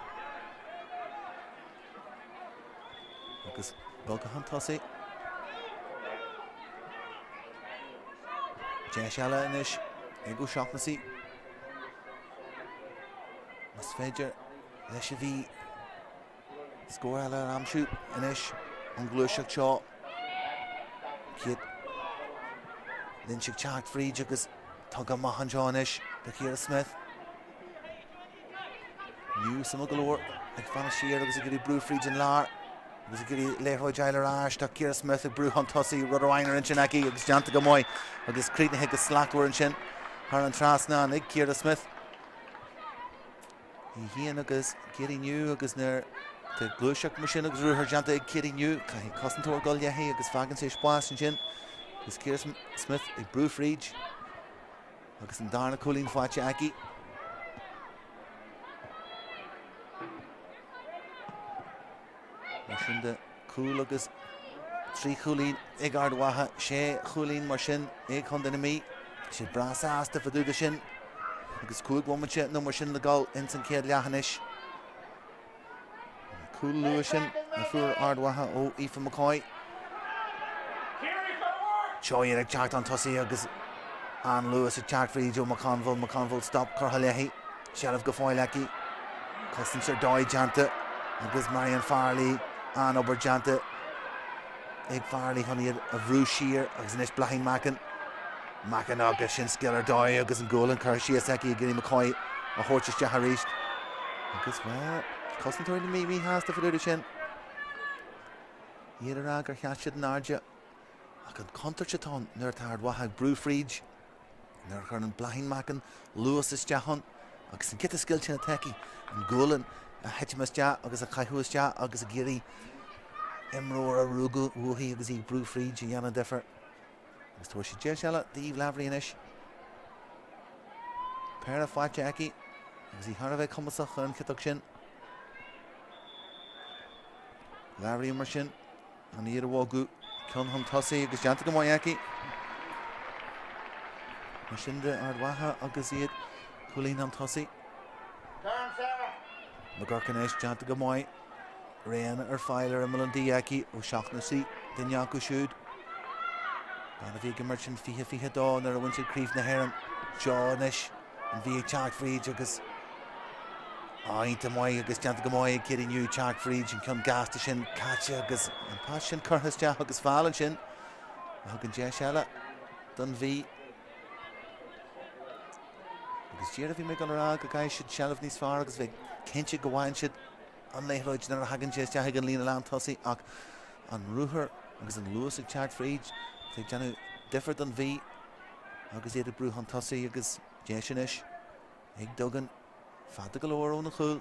Agus bogtha chun tosaigh. Deis eile anois ag O'Shaughnessy. Más féidir leis an Mhí Scór eile a aimsiú anois ón ghluaiseacht seo. Kate Lynch ag teacht fríd agus tugtha amach anseo anois do Chiara Smyth. Inniu suimiúil go leor ag fanacht siar agus ag iarraidh brú fríd an lár agus ag iarraidh liathróid a fháil ar ais. Tá Ciara Smyth ag brú chun tosaigh, rud amháin ar intinn aici agus déanta go maith agus críochnaithe go slachtmhar ansin thar an trasnán ag Ciara Smyth. Í féin agus Katie New agus nuair tá gluaiseacht mar sin agus ruathar déanta ag Katie New, caithfidh cosantóir dul léi agus fágann sé spás ansin agus Ciara Smyth ag brú fríd agus an darna cúilín faighte aici. Mar sin de, cúl agus 3 chúilín ag Ard Mhacha, 6 chúilín mar sin ag Contae na Mí. Tá siad breá sásta fá dtaobh de sin agus 5 bhomaite nó mar sin le dul ins an chéad leath anois. An cúl luath sin a fuair Ard Mhacha ó Aoife McCoy. Seo iad ag teacht chun tosaigh agus an-luas ag teacht fríd ó McConville. McConville stop curtha léi. Seilbh go fóill aici. Cosaint ar dóigh déanta agus Marion Farrelly an-obair déanta ag Farrelly chun iad a bhrú siar agus anois Bláithín Mackin. Mackin agus sin scil ar dóigh agus an gualainn curtha síos aici ag iarraidh McCoy a thabhairt isteach arís. Agus, bhuel, cosantóirí na Mí míshásta fá dtaobh de sin. Iad ag rá gur sheas siad in airde ach an chontúirt atá ann nuair atá Ard Mhacha ag brú fríd. Nuair a chuireann Bláithín Mackin luas isteach ann agus an giota scil sin atá aici, an ghualainn a thitim isteach agus a chaitheamh isteach agus ag iarraidh imreoir a ruaigeadh uaithi agus í ag brú fríd a dhéanamh difear. Agus tabharfaidh siad deis eile d'Eve Lavery anois. Péire faighte aici agus í thar a bheith cumasach ar an chiotach sin. Lavery mar sin. An iarraidh a bhogadh ceann chun tosaigh agus déanta go maith aici. Mar sin de Ard Mhacha agus iad cúilín chun tosaigh. McGurk anois déanta go maith. Roghanna ar fáil ar imeall an D aici O'Shaughnessy duine acu siúd. Bean a bhí ag imirt in 2022 nuair a bhain siad Craobh na hÉireann. Seo anois. An Mhí ag teacht fríd agus iontach maith agus déanta go maith ag Katie New teacht fríd an ceann gasta sin caite agus an pas sin curtha isteach agus feall ansin a thugann deis eile don Mhí. Agus díreach bhí mé ag dul a rá go gcaithfidh siad seilbh níos fearr agus bheith cinnte go bhfaigheann siad an liathróid nuair a thagann sé isteach ag an líne lán tosaigh ach an ruathar agus an luas ag teacht fríd ag déanamh difear don Mhí. Agus iad ag brú chun tosaigh agus deis anois ag Duggan, fada go leor óna chúl.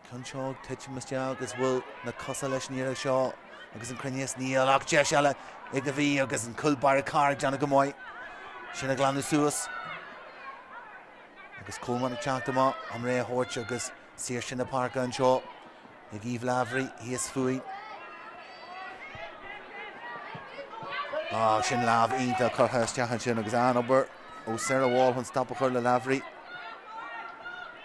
Ceann seo ag titim isteach agus bhfuil na cosa leis an iarraidh seo agus an cruinneas níl ach deis eile ag an Mhí agus an cúl báire Carr ag déanamh go maith. Sin a ghlanadh suas. Agus Coleman ag teacht amach chun réidh a thabhairt agus saoirse na páirce anseo. Ag Eve Lavery thíos fúinn. Ah, sin lámh iontach curtha isteach ansin agus an-obair ó Sarah Wall chun stop a chur le Lavery.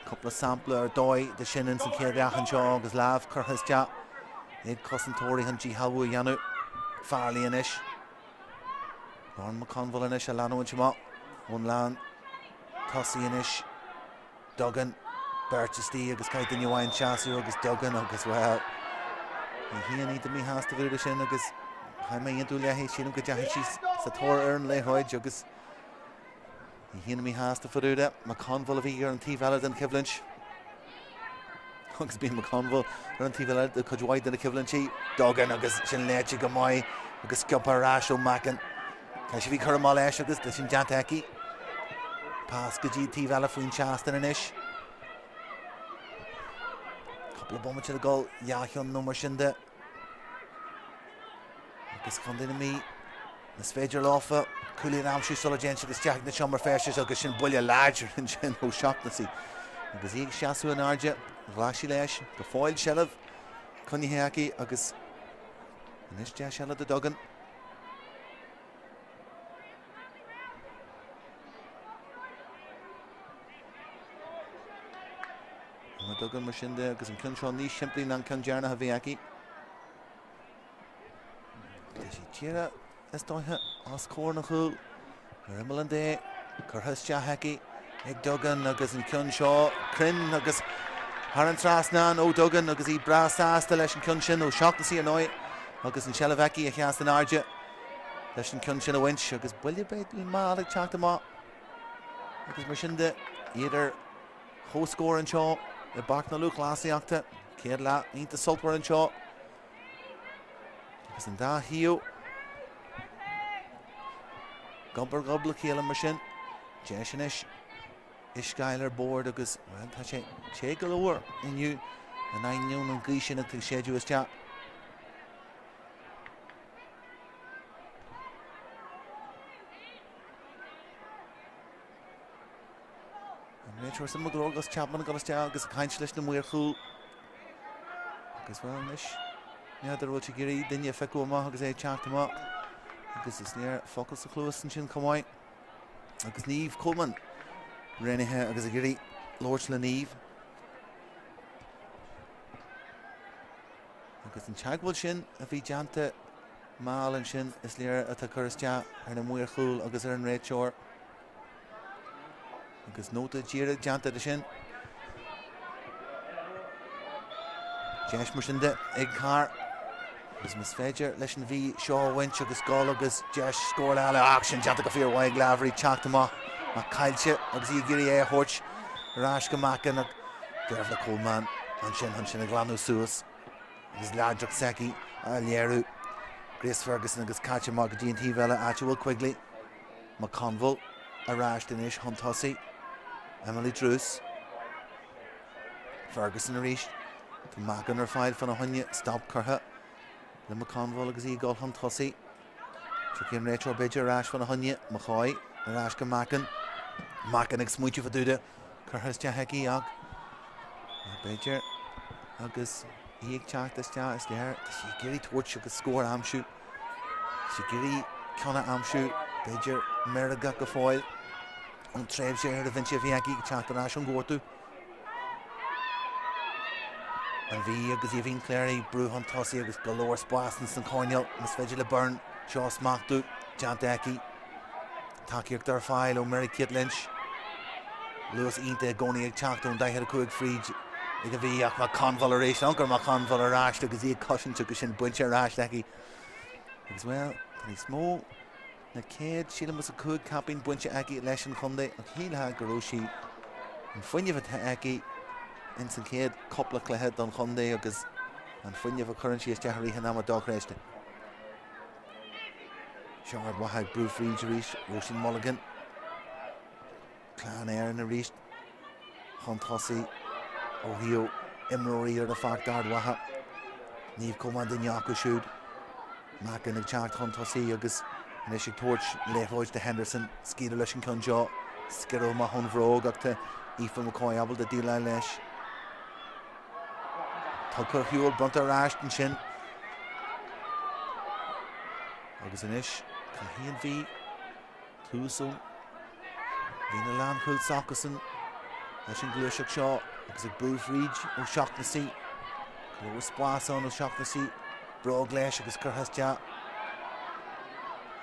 Cúpla sampla ar dóigh de sin ins an chéad leath anseo agus lámh curtha isteach ag cosantóirí chun díshealbhú a dhéanamh. Farrelly anois. Lauren McConville anois a leanúint amach ón lán tosaigh anois. Duggan, beirt istigh agus caithfidh duine amháin seasamh agus Duggan agus, bhuel, í féin iontach míshásta fá dtaobh de sin agus chaith mé aontú léi, sílim go dteachaigh sí sa tóir ar an liathróid agus í féin míshásta fá dtaobh de. McConville a bhí ar an taobh eile den choimhlint agus bíonn McConville ar an taobh eile de chuid mhaith de na coimhlintí. Duggan agus sin léite go maith agus sciobtha ar ais ó Mackin. Tá sí bhí cur amach leis agus tá sin déanta aici. Pas go dtí an taobh eile faoin seastán anois. Cúpla bomaite le dul, leathcheann nó mar sin de. Agus Contae na Mí, is féidir leofa cúilín a aimsiú sula dtéann siad isteach ag na seomra feistis agus sin buille láidir ansin ó O'Shaughnessy. Agus í ag seasamh in airde, ghlac sí leis go fóill seilbh coinnithe aici agus anois deis eile do Duggan. Emma Duggan mar sin de agus an ceann seo níos simplí ná an ceann deireanach a bhí aici. Tá sí díreach is dóiche os comhair an chúil ar imeall an D curtha isteach aici ag Duggan agus an ceann seo cruinn agus thar an trasnán ó Duggan agus í breá sásta leis an ceann sin O'Shaughnessy ar ndóigh agus an tseilbh aici a sheas in airde leis an ceann sin a bhaint agus buille beagán mall ag teacht amach agus mar sin de iad ar chomhscór anseo i bPáirc na Lúthchleasaíochta. Céad leath iontach sultmhar anseo agus an dá thaobh gob ar ghob le chéile mar sin. Deis anois. Uisce a fháil ar bord agus, bhuel, tá sé te go leor inniu in ainneoin an ghaoth sin atá ag séideadh isteach. An réiteoir suimiúil go leor Gus Chapman ag dul isteach agus ag caint leis na maoir chúil. Agus bhuel anois, n'fheadar an bhfuil sé ag iarraidh duine a phiocadh amach agus é ag teacht amach. Agus is léir focal sa chluas ansin chomh maith. Agus Niamh Coleman roghnaithe agus ag iarraidh labhairt le Niamh. Agus an teagmháil sin a bhí déanta mall ansin is léir atá ag cur isteach ar na maoir chúil agus ar an réiteoir. Agus nóta díreach déanta de sin. Deis mar sin de ag Carr. Agus más féidir leis an Mhí seo a bhaint agus dul agus deis scórála eile ach sin déanta go fíormhaith ag Lavery teacht amach ach caillte agus í ag iarraidh é a thabhairt ar ais go Mackin ach Dervla Coleman ansin ansin ag glanadh suas agus láidreacht s'aici á léiriú. Grace Ferguson agus caite amach go dtí an taobh eile áit a bhfuil Quigley. McConville ar ais anois chun tosaigh. Emily Druce. Ferguson arís. Tá Mackin ar fáil fána choinne. Stop curtha le McConville agus í ag dul chun tosaigh. Tiocfaidh an réiteoir b'fhéidir ar ais fána choinne. McCoy ar ais go Mackin. Mackin ag smaointiú fá dtaobh de. Curtha isteach aici ach b'fhéidir agus í ag teacht isteach is léir tá sí ag iarraidh tabhairt agus scór a aimsiú. Tá sí ag iarraidh ceann a aimsiú, b'fhéidir meirgeach go fóill ón tréimhse ar an bhinse a bhí aici ag teacht ar ais ón ngortú. An Mhí agus Aoibhín Cleary brú chun tosaigh agus go leor spás ins an choirnéal más féidir le Byrne seo a smachtú déanta aici. Tacaíocht ar fáil ó Mary Kate Lynch. Luas iontach i gcónaí ag teacht ón 45 fríd ag an Mhí ach McConville arís, ionchur McConville ar ais agus í ag cosaint agus sin bainte ar ais aici. Agus bhuel, tá níos mó ná 100, sílim is 5 caipín bainte aici leis an chontae ach shílfeá go raibh sí an fuinneamh atá aici ins an chéad cúpla cluiche don chontae agus an fuinneamh a chuireann sí isteach i rith an ama dochreidte. Seo Ard Mhacha ag brú fríd arís, Róisín Mulligan. Clann Éireann arís chun tosaigh ó thaobh imreoirí ar an pháirc d'Ard Mhacha. Niamh Coleman duine acu siúd. Mackin ag teacht chun tosaigh agus anois ag tabhairt liathróid do Henderson. Scaoileadh leis an ceann seo. Sciorradh amach ón bhróg ach tá Aoife McCoy ábalta déileáil leis. Tugtha ar shiúl, bronnta ar ais ansin. Agus anois, caithfidh an Mhí tús ón líne lánchúil s'acusan leis an ghluaiseacht seo agus ag brú fríd O'Shaughnessy. Go leor spás ann O'Shaughnessy, bróg leis agus curtha isteach.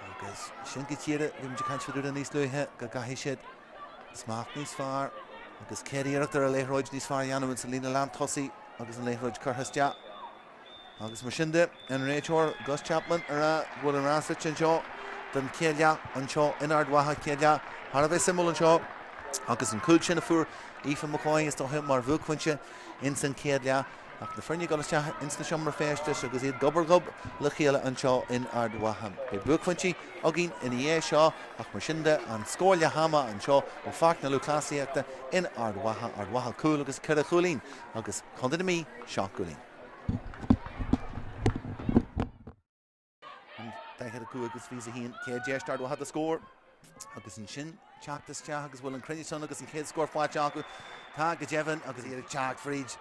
Agus sin go díreach, bhí muid ag caint fá dtaobh de níos luaithe go gcaithfidh siad Smacht níos fearr agus céad iarracht ar an liathróid níos fearr a dhéanamh ins an líne lántosaigh agus an liathróid curtha isteach. Agus mar sin de, an réiteoir Gus Chapman ag rá go bhfuil an rás rite anseo don chéad leath anseo in Ard Mhacha, chéad leath thar a bheith suimiúil anseo agus an cúl sin a fuair Aoife McCoy is dócha mar bhuaicphointe ins an chéad leath. Ach na foirne ag dul isteach ins na seomra feistis agus iad gob ar ghob le chéile anseo in Ard Mhacha. Beidh buaicphointí againn ina dhiaidh seo ach mar sin de, an scór leath ama anseo ó Pháirc na Lúthchleasaíochta in Ard Mhacha, Ard Mhacha cúl agus 4 chúilín agus Contae na Mí 7 gcúilín. An 45 agus 21 chéad deis d'Ard Mhacha do scór agus ansin teacht isteach agus bhfuil an cruinneas ann agus an chéad scór faighte acu. Tá go deimhin agus iad ag teacht fríd.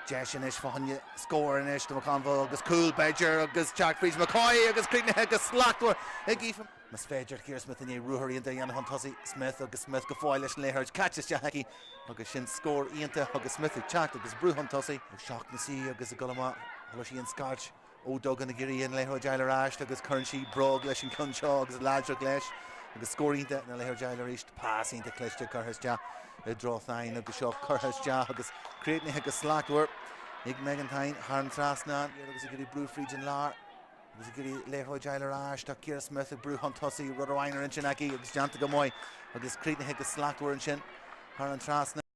Deis anois fá choinne scór anois do McConville agus cúl b'fhéidir agus teacht fríd McCoy agus críochnaithe go slachtmhar ag Aoife. Más féidir, Ciara Smyth i ndiaidh ruathar iontach a dhéanamh chun tosaigh. Smyth agus Smyth go fóill leis an liathróid caite isteach aici agus sin scór iontach agus Smyth ag teacht agus brú chun tosaigh. O'Shaughnessy agus ag dul amach, chuala sí an scairt. Ó Duggan ag iarraidh an liathróid a fháil ar ais agus cuireann sí bróg leis an gceann seo agus láidreacht leis agus scór iontach na liathróid a fháil arís. Pas iontach cliste curtha isteach i dtreo Thine agus seo curtha isteach agus críochnaithe go slachtmhar ag Megan Thine thar an trasnán agus ag iarraidh brú fríd an lár agus ag iarraidh liathróid a fháil ar ais. Tá Ciara Smyth ag brú chun tosaigh, rud amháin ar intinn aici agus déanta go maith agus críochnaithe go slachtmhar ansin thar an trasnán.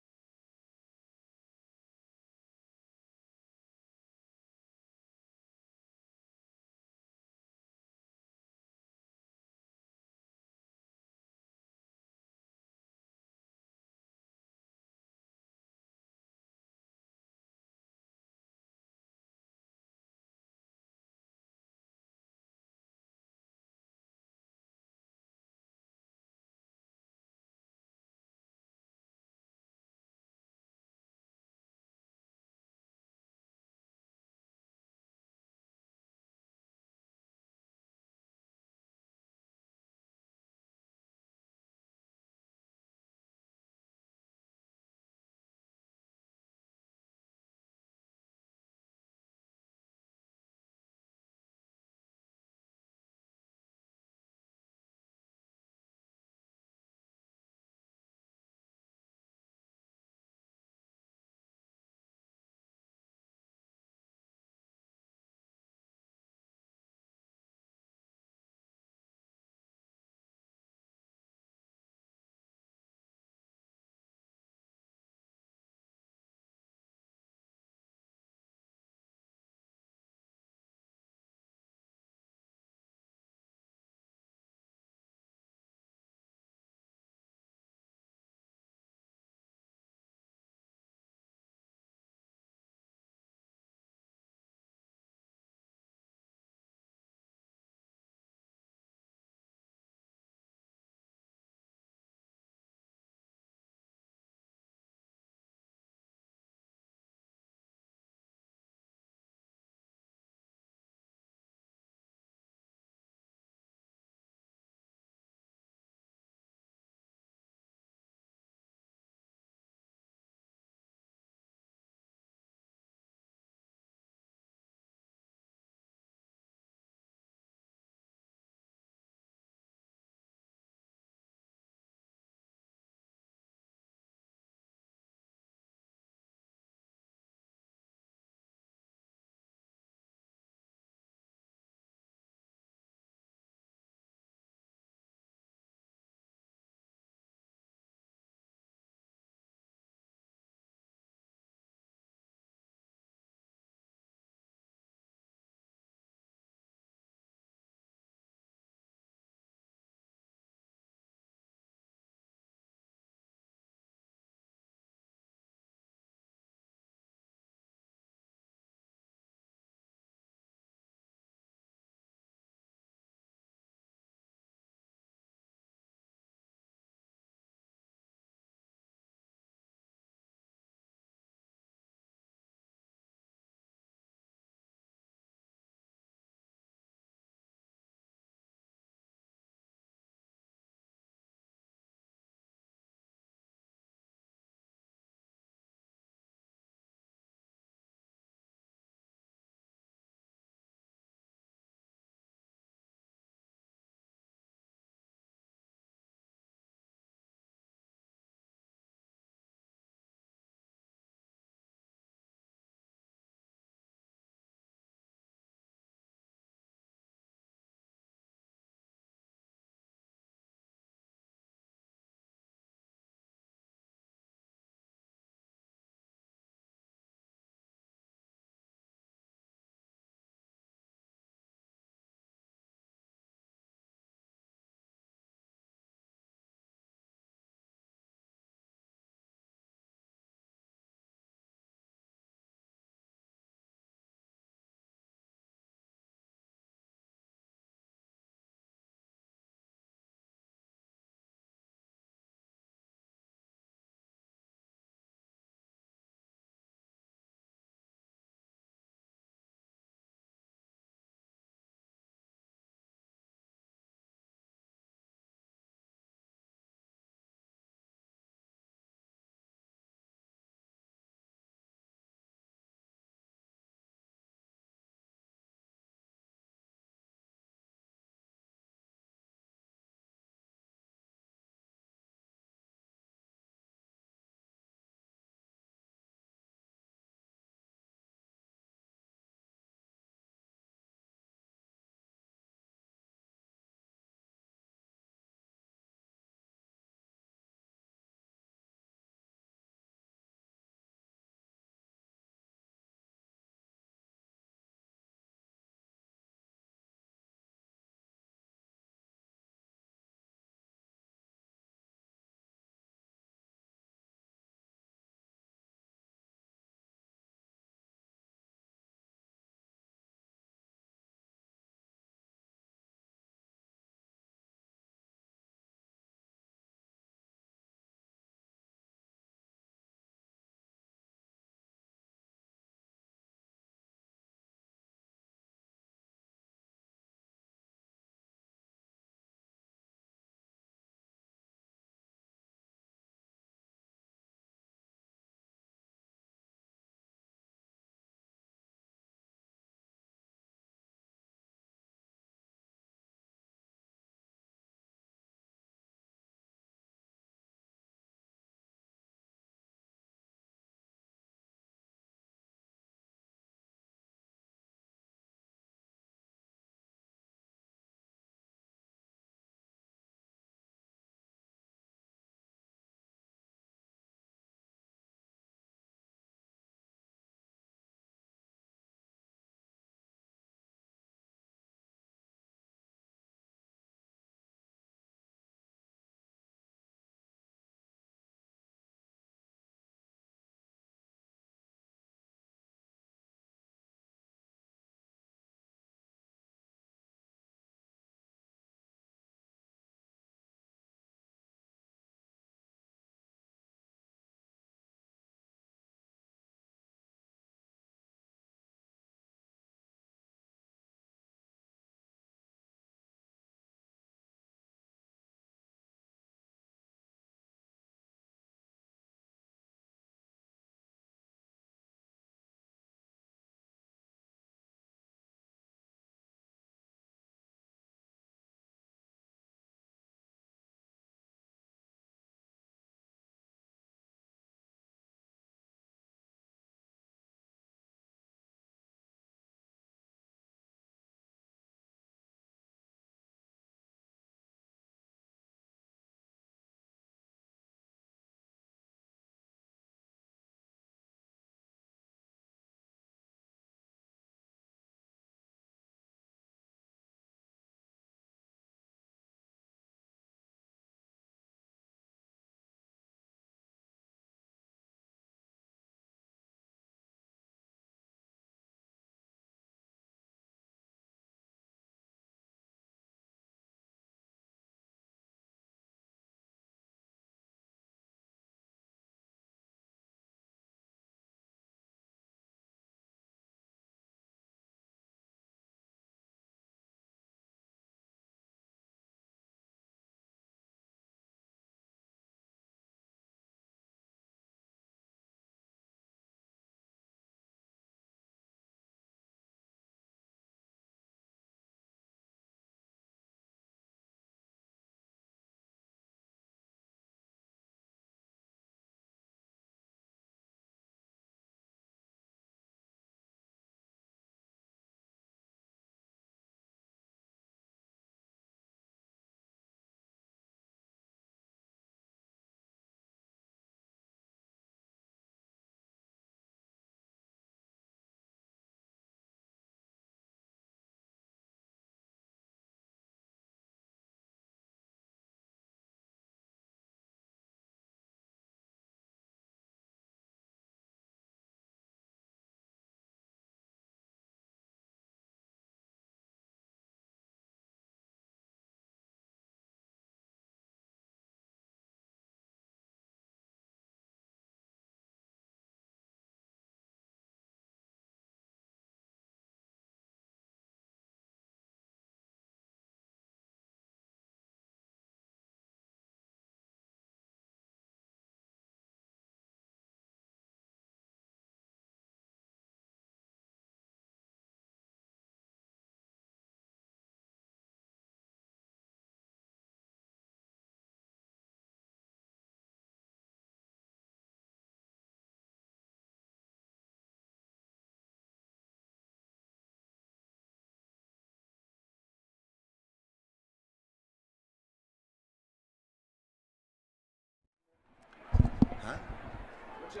Go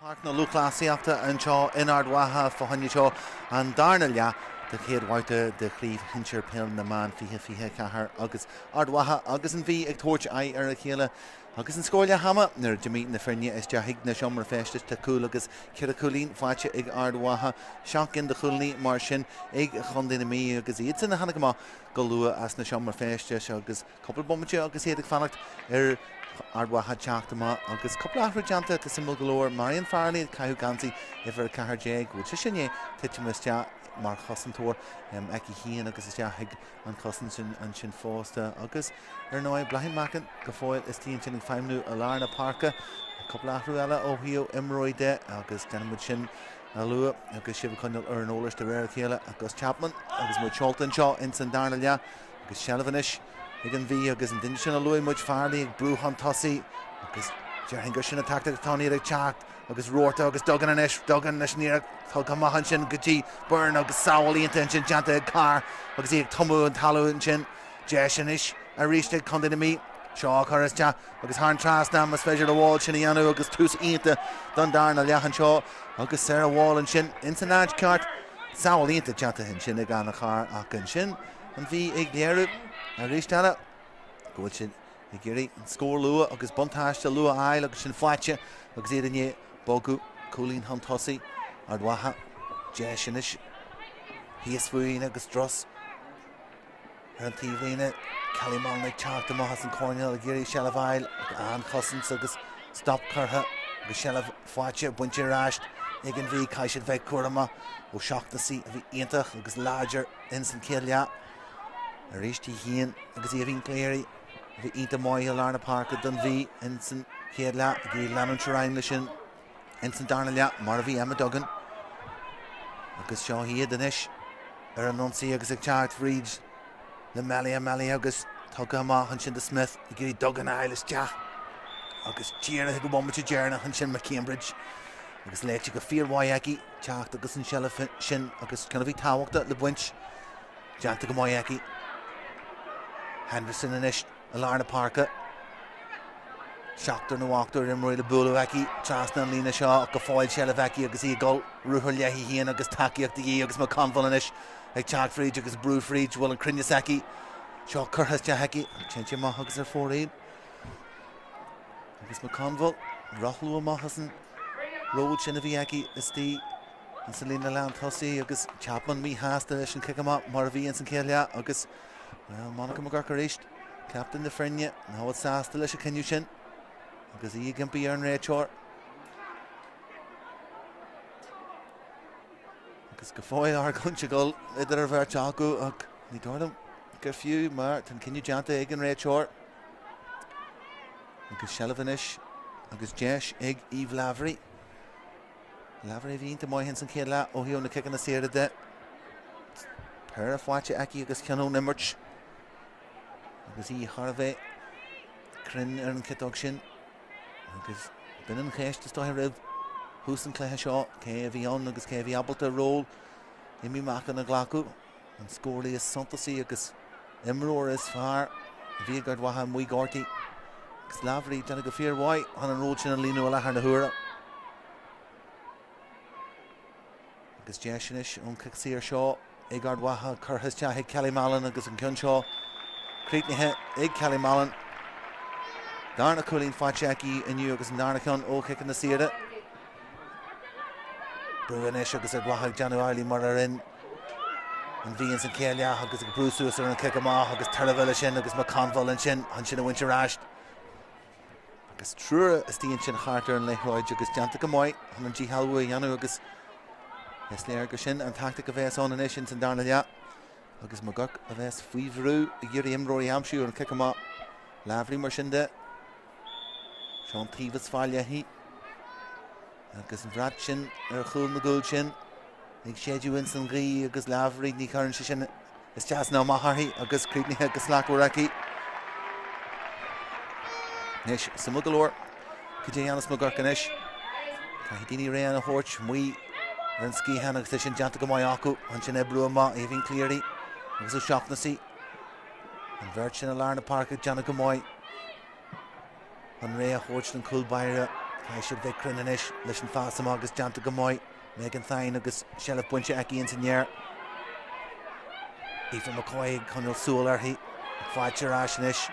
Páirc na Lúthchleasaíochta anseo in Ard Mhacha fá choinne seo an darna leath de chéad bhabhta de Chraobh Shinsir Peil na mBan 2024 agus Ard Mhacha agus an Mhí ag tabhairt aghaidh ar a chéile agus an scór leath ama nuair a d'imigh na foirne isteach chuig na seomra feistis tá cúl agus ceithre chúilín faighte ag Ard Mhacha, 7 gcinn de chúilíní mar sin ag Chontae na Mí agus iadsan a tháinig amach go luath as na seomra feistis agus Cúpla bomaite agus iad ag fanacht ar Ard Mhacha teacht amach agus cúpla athrú déanta atá suimiúil go leor. Marion Farrelly ag caitheamh geansaí uimhir 14, bhfuil sise i ndiaidh titim isteach mar chosantóir aici féin agus isteach chuig an chosaint sin ansin fosta. Agus ar ndóigh Bláithín Mackin go fóill istigh ansin ag feidhmniú i lár na páirce. Cúpla athrú eile ó thaobh imreoirí de agus déanfaidh muid sin a lua agus sibh a choinneáil ar an eolas de réir a chéile. Gus Chapman agus muid seolta anseo ins an darna leath. Agus seilbh anois ag an Mhí agus an duine sin a luaigh muid, Farrelly, ag brú chun tosaigh agus déarfainn gur sin an tactic atá iad ag teacht agus Roorda agus Duggan anois, Duggan leis an iarracht tugtha amach ansin go dtí Byrne agus sábháil iontach ansin déanta ag Carr agus í ag tumadh an talamh ansin. Deis anois arís ag Contae na Mí. Seo á chur isteach agus thar an trasnán más féidir le Wall sin a dhéanamh agus tús iontach don darna leath anseo agus Sarah Wall ansin ins an áit ceart. Sábháil iontach déanta ansin ag Anna Carr ach ansin An Mhí ag léiriú arís eile go bhfuil siad ag iarraidh an scór luath agus buntáiste luath a fháil agus sin faighte agus iad i ndiaidh bogadh cúilín chun tosaigh. Ard Mhacha, deis anois thíos fúinn agus strus ar an taobhlíne. Kelly Mullen ag teacht amach as an choirnéal ag iarraidh seilbh a fháil ach an-chosaint agus stop curtha agus seilbh faighte bainte ar ais ag an Mhí. Caithfidh siad bheith cúramach O'Shaughnessy a bhí iontach agus láidir ins an chéad leath. Arís í féin agus Aoibhín Cleary a bhí iontach maith i lár na páirce don Mhí ins an chéad leath ag iarraidh leanúint ar aghaidh leis sin ins an darna leath mar a bhí Emma Duggan. Agus seo iad anois ar an ionsaí agus ag teacht fríd le Melia Melia agus tugtha amach ansin do Smith ag iarraidh Duggan a fháil isteach agus díreach ag an bhomaite deireanach ansin McCambridge agus léite go fíormhaith aici. teacht agus an tseilbh sin agus ceann a bhí tábhachtach le baint déanta go maith aici. Henderson anois i lár na páirce. Seachtar nó ochtar imreoirí le bualadh aici trasna an líne seo ach go fóill seilbh aici agus í ag dul ruathar léi féin agus tacaíocht de dhíth agus McConville anois ag teacht fríd agus brú fríd bhfuil an cruinneas aici. Seo curtha isteach aici. Téann sé amach agus ar fóraoil. Agus McConville rothlú amach as an ról sin a bhí aici istigh ins an líne lán tosaigh agus Chapman míshásta leis an chic amach mar a bhí ins an chéad leath agus well, Monica McGurk arís, captaen na foirne, nach bhfuil sásta leis an cinneadh sin agus í ag impí ar an réiteoir. Agus go fóill argóint ag dul idir an bheirt acu ach ní dóigh liom gur fiú mar tá an cinneadh déanta ag an réiteoir. Agus seilbh anois agus deis ag Eve Lavery. Lavery a bhí iontach maith ins an chéad leath ó thaobh na ciceanna saora de. Péire faighte aici agus ceann ón imirt. Agus í thar a bheith cruinn ar an chiotóg sin. Agus b'in an cheist is dóiche roimh thús an chluiche seo, cé a bhí ann agus cé a bhí ábalta ról Amy Mackin a ghlacadh, an scóraí is suntasaí agus imreoir is fearr a bhí ag Ard Mhacha amuigh gortaithe. Agus Lavery ag déanamh go fíormhaith chun an ról sin a líonadh i láthair na huaire. Agus deis anois ón chic saor seo ag Ard Mhacha curtha isteach ag Kelly Mallon agus an ceann seo críochnaithe ag Kelly Mallon. Darna cúilín faighte aici inniu agus an darna ceann ó chiceanna saora. Brú anois agus Ard Mhacha ag déanamh amhlaidh mar a rinne an Mhí ins an chéad leath agus ag brú suas ar an chic amach agus tairbhe leis sin agus McConville ansin chun sin a bhaint ar ais. Agus triúr istigh ansin thart ar an liathróid agus déanta go maith chun an díshealbhú a dhéanamh agus is léir gur sin an tactic a bheas ann anois ins an darna leath agus McGurk a bheas faoi bhrú ag iarraidh imreoirí a aimsiú ar an cic amach. Lavery mar sin de. Seo an taobh is fearr léi. Agus an brat sin ar chúl na gcúl sin ag séideadh ins an ghaoth agus Lavery ní chuireann sé sin isteach ná amach uirthi agus críochnaithe go slachtmhar aici. Anois, suimiúil go leor, cad é a dhéanfas McGurk anois? Caithfidh daoine réidh a thabhairt amuigh ar an sciathán agus é sin déanta go maith acu. Ansin oibriú amach Aoibhín Cleary agus O'Shaughnessy. An bheirt sin i lár na páirce ag déanamh go maith. Chun réidh a thabhairt don chúl báire. Caithfidh siad bheith cruinn anois leis an phas amach agus déanta go maith. Megan Thynne agus seilbh bainte aici ins an aer. Aoife McCoy ag coinneáil súil uirthi. Faighte ar ais anois.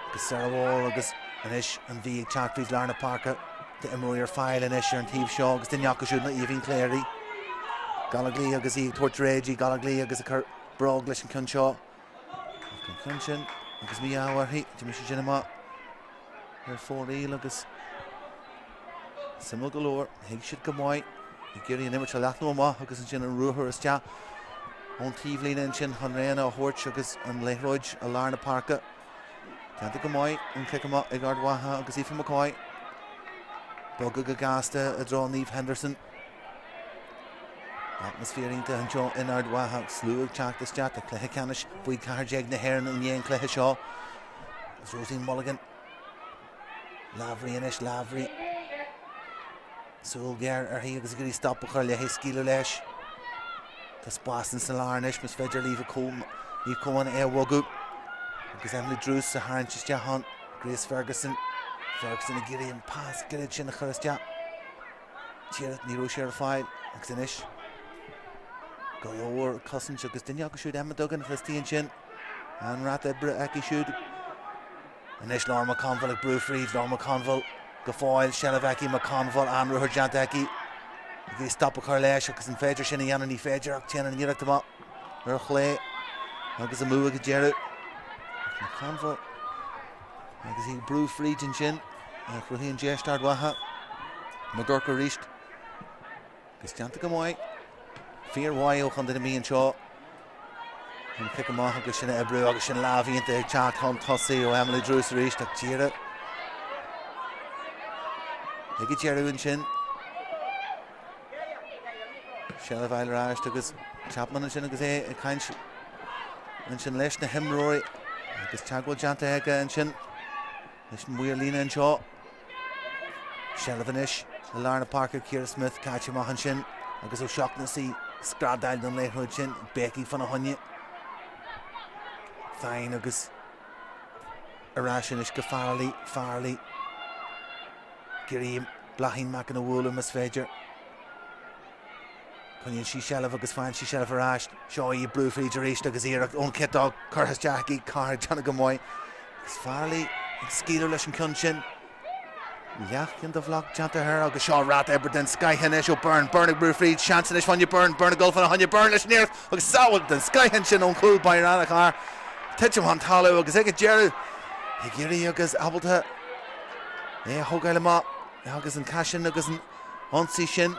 Agus Sarah Wall agus anois an Mhí ag teacht fríd lár na páirce. Tá imreoirí ar fáil anois ar an taobh seo agus duine acu siúd ná Aoibhín Cleary. Gallogly agus í ag tabhairt réidh di. Gallogly agus ag cur bróg leis an ceann seo. Ach an ceann sin agus mí-ádh uirthi, d'imigh sé sin amach ar fóraoil agus suimiúil go leor, thuig siad go maith ag iarraidh an imirt a leathnú amach agus ansin an ruathar isteach ón taobhlíne ansin chun réanna a thabhairt agus an liathróid i lár na páirce. Déanta go maith an cic amach ag Ard Mhacha agus Aoife McCoy. Bogadh go gasta i dtreo Niamh Henderson. Atmaisféar iontach anseo in Ard Mhacha, slua ag teacht isteach do chluiche ceannais faoi 14 na hÉireann i ndiaidh an chluiche seo. Agus Rosaleen Mulligan, Lavery anois, Lavery. Súil ghéar uirthi agus ag iarraidh stop a chur léi, scaoileadh leis. Tá spás insa lár anois, más féidir le Niamh Coen é a bhogadh. Agus Emily Druce a tharraingt isteach ann. Grace Ferguson. Ferguson ag iarraidh an pas gairid sin a chur isteach. Díreach ní raibh sé ar fáil agus anois go leor cosaint agus duine acu siúd Emma Duggan atá istigh ansin. An-rath oibre aici siúd. Anois Lauren McConville ag brú fríd, Lauren McConville go fóill, seilbh aici, McConville an-ruathar déanta aici. Ag iarraidh stop a chur leis agus an féidir sin a dhéanamh? Ní féidir ach téann an iarracht amach ar chlé agus amú ag an deireadh. McConville agus í ag brú fríd ansin. Cruthaíonn deis d'Ard Mhacha. McGurk arís. Agus déanta go maith. Fíormhaith ó Chontae na Mí anseo. An cic amach agus sin a oibriú agus sin lámh iontach ag teacht chun tosaigh ó Emily Druce arís ach díreach ag an deireadh ansin. Seilbh a fháil ar ais agus Chapman ansin agus é ag caint ansin leis na himreoirí agus teagmháil déanta aige ansin. Leis an maor líne anseo. Seilbh anois i lár na páirce Ciara Smyth caite amach ansin agus O'Shaughnessy ag screadaíl don liathróid sin, béicigh fána choinne. Thynne agus ar ais anois go Farrelly, Farrelly. Ag iarraidh Bláithín Mackin a bhualadh más féidir. Coinníonn sí seilbh agus faigheann sí seilbh ar ais. Seo í ag brú fríd arís agus iarracht ón chiotóg curtha isteach aici. Carr ag déanamh go maith. Agus Farrelly ag scaoileadh leis an ceann sin. Leathcheann de bhloc déanta air agus seo rata oibre den scoith anois ó Byrne. Byrne ag brú fríd. Seans anois fá choinne Byrne. Byrne ag dul fána choinne. Byrne leis an iarracht agus sábháil den scoith ansin ón chúl báire Anna Carr. Titim chun talamh agus ag an deireadh ag iarraidh agus ábalta é a thógáil amach agus an cath sin agus an ionsaí sin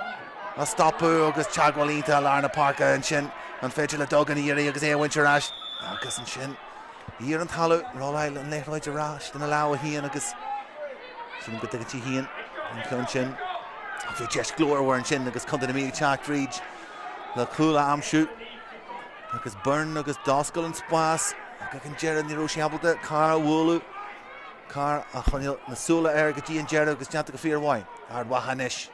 a stopadh agus teagmháil iontach i lár na páirce ansin. An féidir le Duggan iarraidh agus é a bhaint ar ais? Agus ansin í ar an talamh, rolláil an liathróid ar ais ina lámha féin agus sílim go dtuigeann sí féin an ceann sin. Ach bhí deis glórmhar ansin agus Contae na Mí ag teacht fríd le cúl a aimsiú agus Byrne agus d'oscail an spás. Ach ag an deireadh ní raibh sí ábalta Carr a bhualadh. Carr a choinneáil na súile air go dtí an deireadh agus déanta go fíormhaith. Ard Mhacha anois.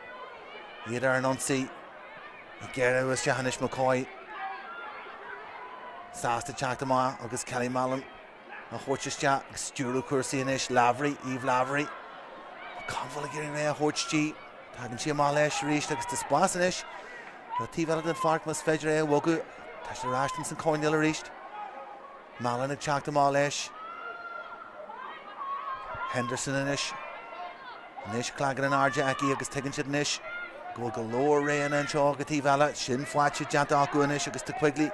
Iad ar an ionsaí. Ag gearradh isteach anois McCoy. Sásta teacht amach agus Kelly Mallon á thabhairt isteach ag stiúradh cúrsaí anois. Lavery, Eve Lavery. McConville ag iarraidh é a thabhairt di. Tagann sí amach leis arís agus tá spás anois. Ar an taobh eile den pháirc más féidir é a bhogadh. Tá sé ar ais ins an choirnéal arís. Mallon ag teacht amach leis. Henderson anois. Anois cloigeann in airde aici agus tuigeann siad anois go bhfuil go leor roghanna anseo ag an taobh eile. Sin faighte déanta acu anois agus tá Quigley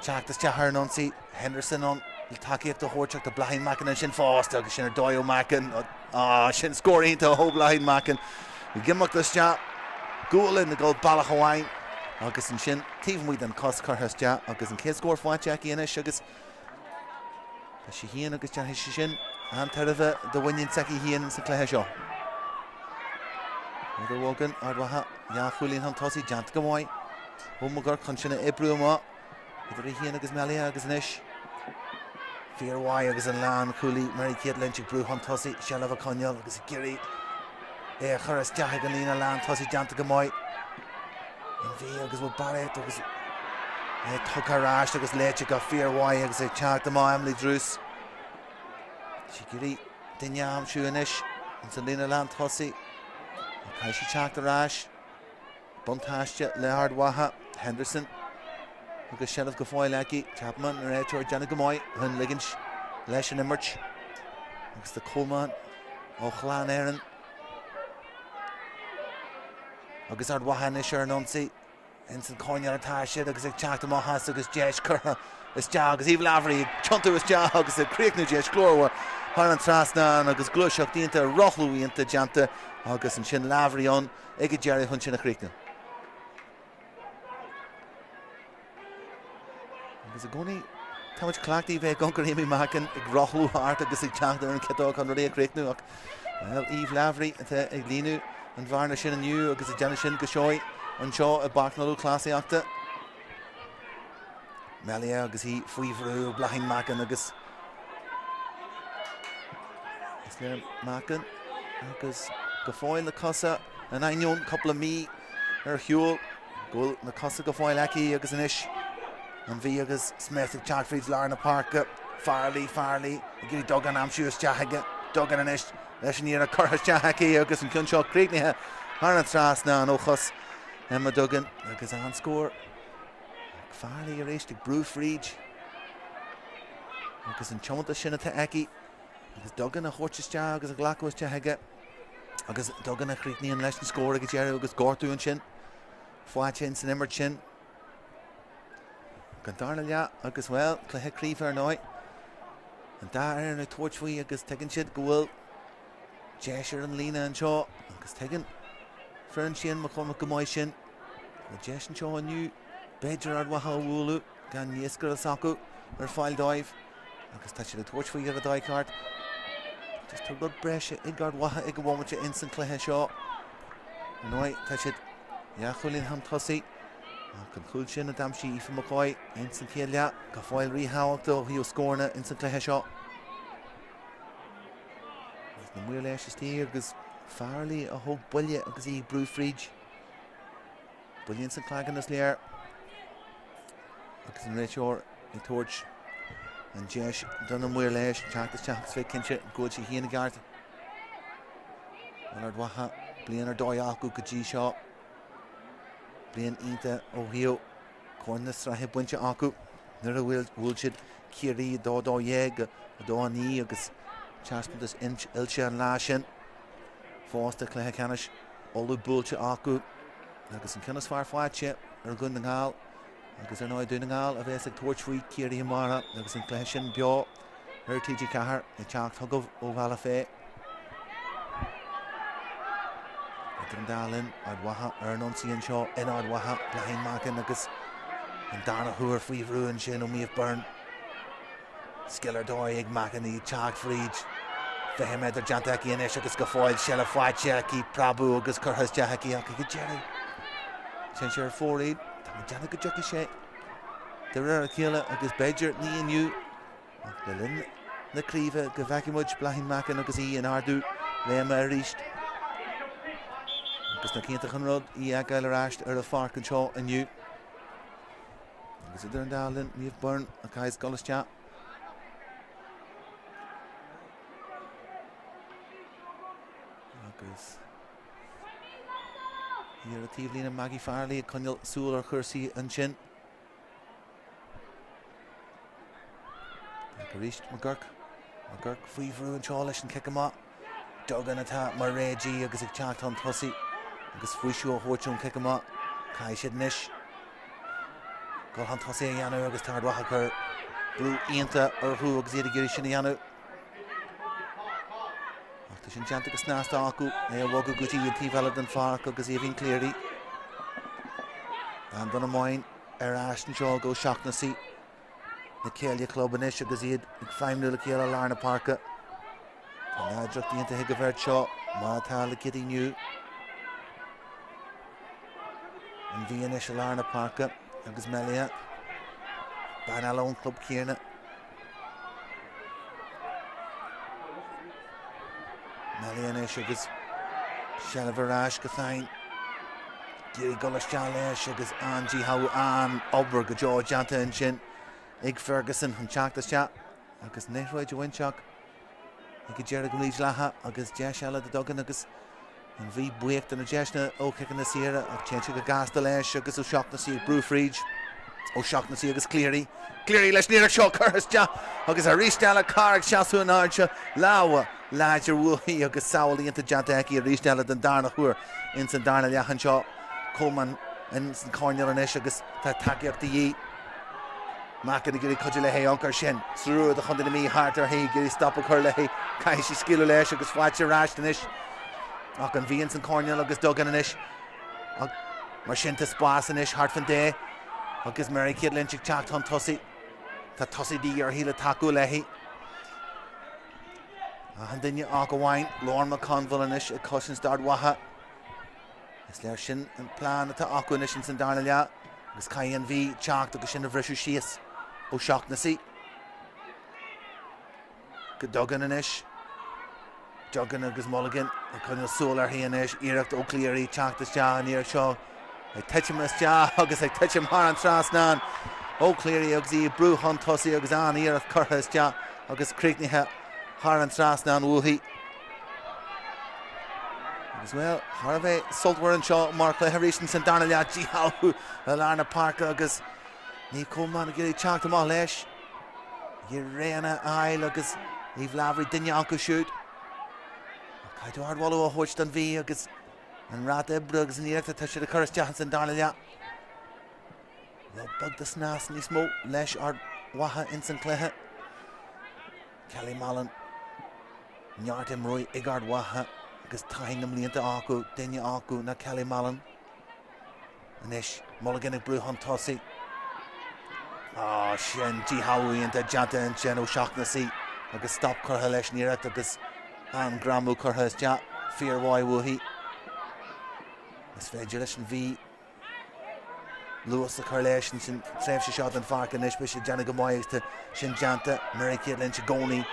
teacht isteach ar an ionsaí. Henderson ann le tacaíocht a thabhairt ach tá Bláithín Mackin ansin fosta agus sin ar dóigh ó Mackin. Ah, sin scór iontach ó Bláithín Mackin. Ag imeacht isteach, gualainn ag dul bealach amháin agus ansin taobh amuigh den chos curtha isteach agus an chéad scór faighte aici anois agus tá sí féin agus déanfaidh sé sin an-tairbhe do mhuinín s'aici féin sa chluiche seo. Rud a bhogann Ard Mhacha dhá chúilín chun tosaigh déanta go maith ó McGurk chun sin a oibriú amach. Idir í féin agus Melia agus anois fíormhaith agus an lánchúlaí Mary Kate Lynch ag brú chun tosaigh, seilbh a choinneáil agus ag iarraidh é a chur isteach ag an líne lán tosaigh déanta go maith. An Mhí agus bhfuil Barrett agus é tugtha ar ais agus léite go fíormhaith agus ag teacht amach Emily Druce. Sí ag iarraidh duine a aimsiú anois ins an líne lán tosaigh. Caithfidh sí teacht ar ais. Buntáiste le Ard Mhacha, Henderson agus seilbh go fóill aici. Ceapaim an réiteoir ag déanamh go maith chun ligint leis an imirt agus tá Coleman ó Chlann Éireann agus Ard Mhacha anois ar an ionsaí. Ins an choirnéal atá siad agus ag teacht amach as agus deis curtha isteach agus Eve Lavery ag tiontú isteach agus ag críochnú deis glórmhar thar an trasnán agus gluaiseacht iontach, rothlú iontach déanta agus ansin Lavery ann ag an deireadh chun sin a chríochnú. Agus i gcónaí tá muid cleachtaithe bheith ag amharc ar Amy Mackin ag rothlú thart agus ag teacht ar an ciotóg chun rudaí a chríochnú ach well, Eve Lavery atá ag líonadh an bhearna sin inniu agus ag déanamh sin go seoigh anseo i bPáirc na Lúthchleasaíochta. Melia agus í faoi bhrú Bláithín Mackin agus is léir Mackin agus go fóill na cosa in ainneoin cúpla mí ar shiúl go bhfuil na cosa go fóill aici agus anois an Mhí agus Smith ag teacht fríd lár na páirce. Farrelly, Farrelly ag iarraidh Duggan a aimsiú isteach aige. Duggan anois leis an iarraidh curtha isteach aici agus an ceann seo críochnaithe thar an trasnán ó chos Emma Duggan agus an-scór. Farrelly arís ag brú fríd agus an tiomantas sin atá aici agus Duggan a thabhairt isteach agus a ghlacadh isteach aige agus Duggan a chríochnaíonn leis an scór ag an deireadh agus gortú ansin faighte ins an imirt sin. An darna leath agus bhuel, cluiche craoibhe ar ndóigh. An dá fhoireann ag tabhairt faoi agus tuigeann siad go bhfuil deis ar an líne anseo agus tuigeann foireann Shane McCormack go maith sin. Tá deis anseo inniu, b'fhéidir Ard Mhacha a bhualadh gan iascaire s'acu ar fáil dóibh agus tá siad ag tabhairt faoi ar an dóigh ceart. Just tá rud breise ag Ard Mhacha ag an bhomaite ins an cluiche seo. Ar ndóigh, tá siad dhá chúilín chun tosaigh ach an cúl sin a d'aimsigh Aoife McCoy ins an chéad leath go fóill ríthábhachtach ó thaobh scóranna ins an cluiche seo. Agus na maoir leis istigh agus Farrelly a thóg buille agus í ag brú fríd. Buille ins an cloigeann is léir agus an réiteoir ag tabhairt an deis do na maoir leighis teacht isteach agus bheith cinnte go bhfuil sí féin i gceart. Ard Mhacha, bliain ar dóigh acu go dtí seo. Bliain iontach ó thaobh Corn na Sraithe bainte acu nuair a bhuail siad Ciarraí 2 12 2 9 agus taispeántas oilte an lá sin. Fosta cluiche ceannais Uladh buailte acu agus an ceann is fearr faighte ar Dhún na nGall agus ar ndóigh Dún na nGall a bheas ag tabhairt faoi Ciarraí amárach agus an cluiche sin beo ar TG4 ag teacht chugaibh ó Bhealach Féich. Idir an dá linn, Ard Mhacha ar an ionsaí anseo in Ard Mhacha, Bláithín Mackin agus an darna huair faoi bhrú ansin ó Méabh Byrne. Scil ar dóigh ag Mackin í ag teacht fríd. 20 méadar déanta aici anois agus go fóill seilbh faighte aici, preabadh agus curtha isteach aici ach ag an deireadh téann sé ar fóraoil. Tá mé ag déanamh go dtiocfaidh sé. de réir a chéile agus b'fhéidir ní inniu ach le linn na craoibhe go bhfeicfidh muid Bláithín Mackin agus í in ardú léime arís. Agus nach iontach an rud í a fheiceáil ar ais ar an pháirc anseo inniu. Agus idir an dá linn, Niamh Byrne a chaithfeas dul isteach. Agus í ar an taobhlíne Maggie Farrelly ag coinneáil súil ar chúrsaí ansin. Ach arís McGurk. McGurk faoi bhrú anseo leis an cic amach. Duggan atá mar réidí agus ag teacht chun tosaigh agus faoiseamh á thabhairt ón cic amach. Caithfidh siad anois dul chun tosaigh a dhéanamh agus tá Ard Mhacha ag cur brú iontach orthu agus iad ag iarraidh sin a dhéanamh. Ach tá sin déanta go snasta acu, é a bhogadh go dtí an taobh eile den pháirc agus Aoibhín Cleary. An Dún Móinn ar ais anseo go O'Shaughnessy. Na céile club anois agus iad ag feidhmniú le chéile i lár na páirce. Tá láidreacht iontach ag an bheirt seo mar atá le Kitty New. An Mhí anois i lár na páirce agus Melia. Bean eile ón chlub céanna. Melia anois agus seilbh ar ais go Thine. D'iarraidh dul isteach leis agus an-díshealbhú, an-obair go deo déanta ansin ag Ferguson chun teacht isteach agus an liathróid a bhaint ach ag an deireadh go mídhleathach agus deis eile do Duggan agus an Mhí buíoch de na deiseanna ó chiceanna saora ach téann sé go gasta leis agus O'Shaughnessy ag brú fríd. O'Shaughnessy agus Cleary. Cleary leis an iarracht seo curtha isteach agus arís eile Carr ag seasamh in airde. Lámha láidir uaithi agus sábháil iontach déanta aici arís eile den darna huair ins an darna leath anseo. Coleman ins an choirnéal anois agus tá tacaíocht de dhíth. Mackin ag iarraidh cuidiú léi ionchur sin. Triúr de Chontae na Mí thart uirthi ag iarraidh stop a chur léi. Caithfidh sí scaoileadh leis agus faighte ar ais anois. Ach an Mhí ins an choirnéal agus Duggan anois. Ach mar sin tá spás anois thart fan dé agus Mary Kate Lynch ag teacht chun tosaigh. Tá tosaí de dhíth uirthi le tacú léi. Achan duine ach amháin Lauren McConville anois ag cosaint d'Ard Mhacha. Is léir sin an plean atá acu anois ins an darna leath agus caithfidh an Mhí teacht agus sin a bhriseadh síos O'Shaughnessy go Duggan anois. Duggan agus Mulligan ag coinneáil súil uirthi anois, iarracht ó Cleary teacht isteach an iarracht seo ag titim isteach agus ag titim thar an trasnán ó Cleary agus í ag brú chun tosaigh agus an-iarracht curtha isteach agus críochnaithe thar an trasnán uaithi. Agus bhuel, thar a bheith sultmhar anseo mar chluiche arís ins an darna leath, díshealbhú i lár na páirce agus Niamh Coleman ag iarraidh teacht amach leis. Ag iarraidh réanna a fháil agus Niamh Lavery duine acu siúd. Ach caithfidh tú ardmholadh a thabhairt don Mhí agus an ráta oibre agus an iarracht atá siad a chur isteach ins an darna leath. Rud beag de snas níos mó leis Ard Mhacha ins an chluiche. Kelly Mallon. Neart imreoirí ag Ard Mhacha agus taithí na mblianta acu, duine acu ná Kelly Mallon. Anois Mulligan ag brú chun tosaigh. Á, sin díshealbhú iontach déanta ansin O'Shaughnessy agus stop curtha leis an iarracht agus an greamú curtha isteach fíormhaith uaithi. Is féidir leis an Mhí luas a chur leis ins an tréimhse seo den pháirc anois. Beidh siad ag déanamh go maith agus tá sin déanta. Mary Kate Lynch i gcónaí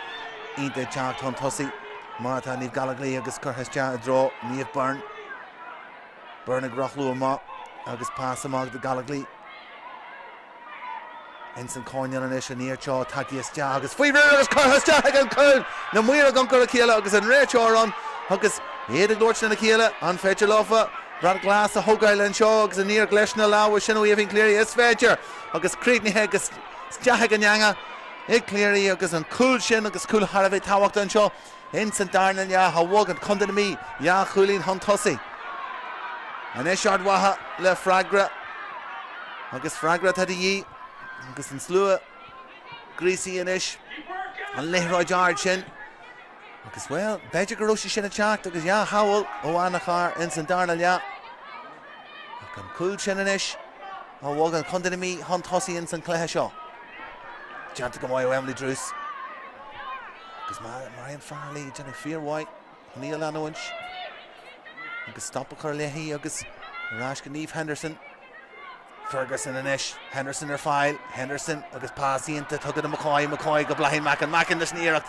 iontach ag teacht chun tosaigh mar atá Niamh Gallogly agus curtha isteach i dtreo Niamh Byrne. Byrne ag rothlú amach agus pas amach do Gallogly. Ins an choirnéal anois an iarracht seo tagtha isteach agus faoi bhrú agus curtha isteach ag an chúl! Na maoir ag ioncar a chéile agus an réiteoir ann agus iad ag labhairt lena chéile. An féidir leofa brat glas a thógáil anseo agus an iarracht leis na lámha sin ó Aoibhín Cleary? Is féidir! Agus críochnaithe agus isteach ag an eangach ag Cleary agus an cúl sin agus cúl thar a bheith tábhachtach anseo. Ins an darna leath a bhog an Contae na Mí dhá chúilín chun tosaigh. Anois Ard Mhacha le freagra agus freagra atá de dhíth agus an slua gríosaithe anois an liathróid ard sin agus bhuel b'fhéidir go raibh sé sin ag teacht agus dhá shábháil ó Anna Carr ins an darna leath. Ach an cúl sin anois a bhog an Contae na Mí chun tosaigh ins an cluiche seo. Déanta go maith ó Emily Druce. Agus Marion Farrelly ag déanamh fíormhaith chun í a leanúint agus stop a chur léi agus ar ais go Niamh Henderson. Ferguson anois, Henderson ar fáil, Henderson agus pas iontach tugtha do McCoy, McCoy go Bláithín Mackin, Mackin leis an iarracht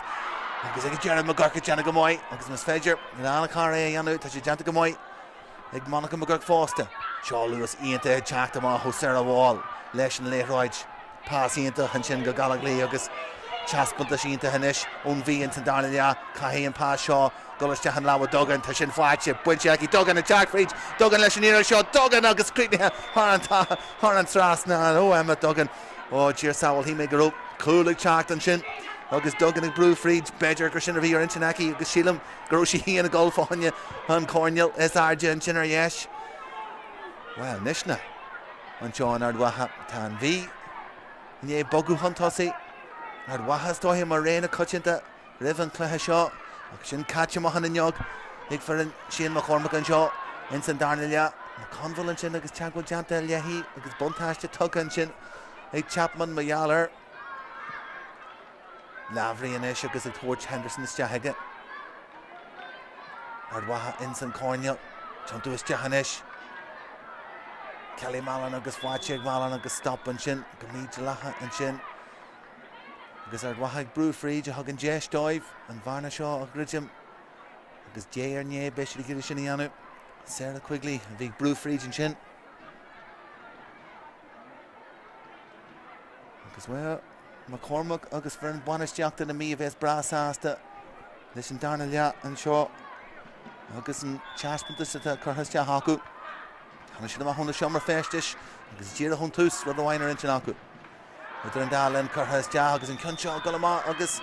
agus ag an deireadh McGurk ag déanamh go maith agus más féidir le an-chara é a dhéanamh, tá sé déanta go maith ag Monica McGurk fosta. Seo luas iontach ag teacht amach ó Sarah Wall leis an liathróid. Pas iontach ansin go Gallogly agus taispeántas iontach anois ón Mhí ins an darna leath. Caithfidh an pas seo dul isteach in lámha Duggan. Tá sin faighte. Bainte aici. Duggan ag teacht fríd. Duggan leis an iarracht seo. Duggan agus críochnaithe thar an thar an trasnán. Ó Emma Duggan. Ó Dia sábháil. Shíl mé go raibh cúl ag teacht ansin agus Duggan ag brú fríd. B'fhéidir gur sin a bhí ar intinn aici agus sílim go raibh sí féin ag dul fá choinne an choirnéal is airde ansin ar dheis. Bhuel, anois na. Anseo in Ard Mhacha, tá an Mhí i ndiaidh bogadh chun tosaigh. Ard Mhacha is dóiche mar rogha na coitianta roimh an chluiche seo ach sin caite amach an fhuinneog ag foireann Shane McCormack anseo ins an darna leath. McConville ansin agus teagmháil déanta léi agus buntáiste tugtha ansin ag Chapman mar gheall air. Lavery anois agus ag tabhairt Henderson isteach aige. Ard Mhacha ins an coirnéal. Tiontú isteach anois. Kelly Mallon agus faighte ag Mallon agus stop ansin go mídhleathach ansin. Agus Ard Mhacha ag brú fríd a thugann deis dóibh an bhearna seo a dhruidim. Agus diaidh ar ndiaidh beidh siad ag iarraidh sin a dhéanamh. Sarah Quigley a bhí ag brú fríd ansin. Agus bhuel, McCormack agus foireann bainistíochta na Mí a bheas breá sásta leis an darna leath anseo agus an taispeántas atá curtha isteach acu. Tháinig siad amach óna seomra feistis agus díreach ón tús rud amháin ar intinn acu. Idir an dá linn curtha isteach agus an ceann seo ag dul amach agus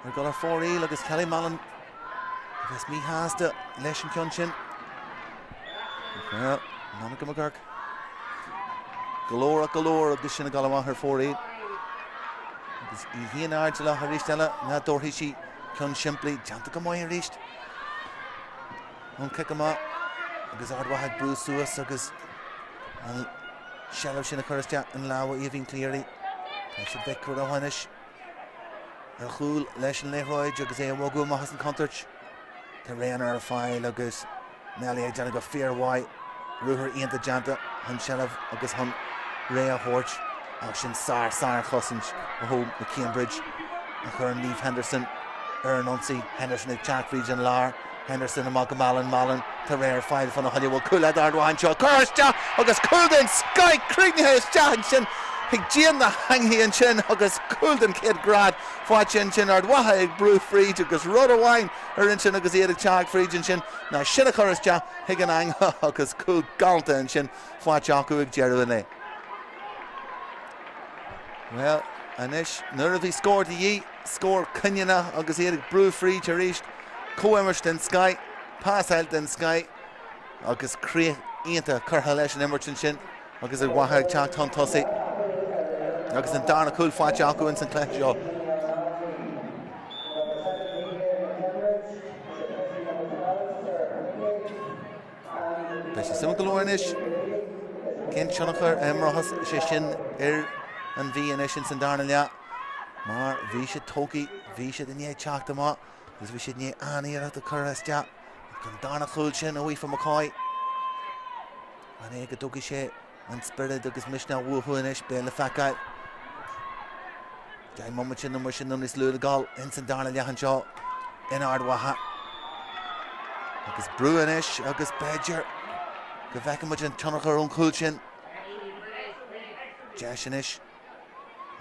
ag dul ar fóraoil agus Kelly Mallon a bheas míshásta leis an ceann sin. Monica McGurk. Glórach go leor agus sin ag dul amach ar fóraoil. Agus í féin airdeallach arís eile nach dtabharfaidh sí ceann simplí déanta go maith arís. Ón cic amach agus Ard Mhacha ag brú suas agus an seilbh sin a chur isteach in lámha Aoibhín Cleary. Tá siad bheith cúramach anois ar chúl leis an liathróid agus é a bhogadh amach as an chontúirt. Tá Réanna ar fáil agus Nelly ag déanamh go fíormhaith. Ruathar iontach déanta chun seilbh agus chun réidh a thabhairt ach sin sár sár-chosaint a thóg McCambridge a chuir Niamh Henderson ar an ionsaí. Henderson ag teacht fríd an lár. Henderson amach go Mallon, Mallon tá réidh ar fáil fána choinne. Bhfuil cúl ag Ard Mhacha anseo? Curtha isteach agus cúl den scoith críochnaithe isteach ansin chuig díon na heangaí ansin agus cúl den chéad ghrád faighte ansin. Ard Mhacha ag brú fríd agus rud amháin ar intinn agus iad ag teacht fríd ansin ná sin a chur isteach chuig an eangach agus cúl galánta ansin faighte acu ag deireadh an lae. Bhuel, anois nuair a bhí scór de dhíth, scór cinniúnach agus iad ag brú fríd arís, comhimirt den scoith, pasáil den scoith agus críoch iontach curtha leis an imirt ansin agus Ard Mhacha ag teacht chun tosaigh agus an darna cúl faighte acu ins an chluiche seo. Beidh sé suimiúil go leor anois cén tionchar a imreochas sé sin ar an Mhí anois ins an darna leath mar bhí siad tógtha, bhí siad i ndiaidh teacht amach agus bhí siad i ndiaidh an-iarracht a chur isteach ach an darna chúl sin ó Aoife McCoy an é go dtógfaidh sé an spiorad agus misneach uathu anois, beidh le feiceáil. 10 mbomaite nó mar sin nó níos lú le gabháil ins an darna leath anseo in Ard Mhacha. Agus brú anois agus b'fhéidir go bhfeicfidh muid an tionchar ón chúl sin. Deis anois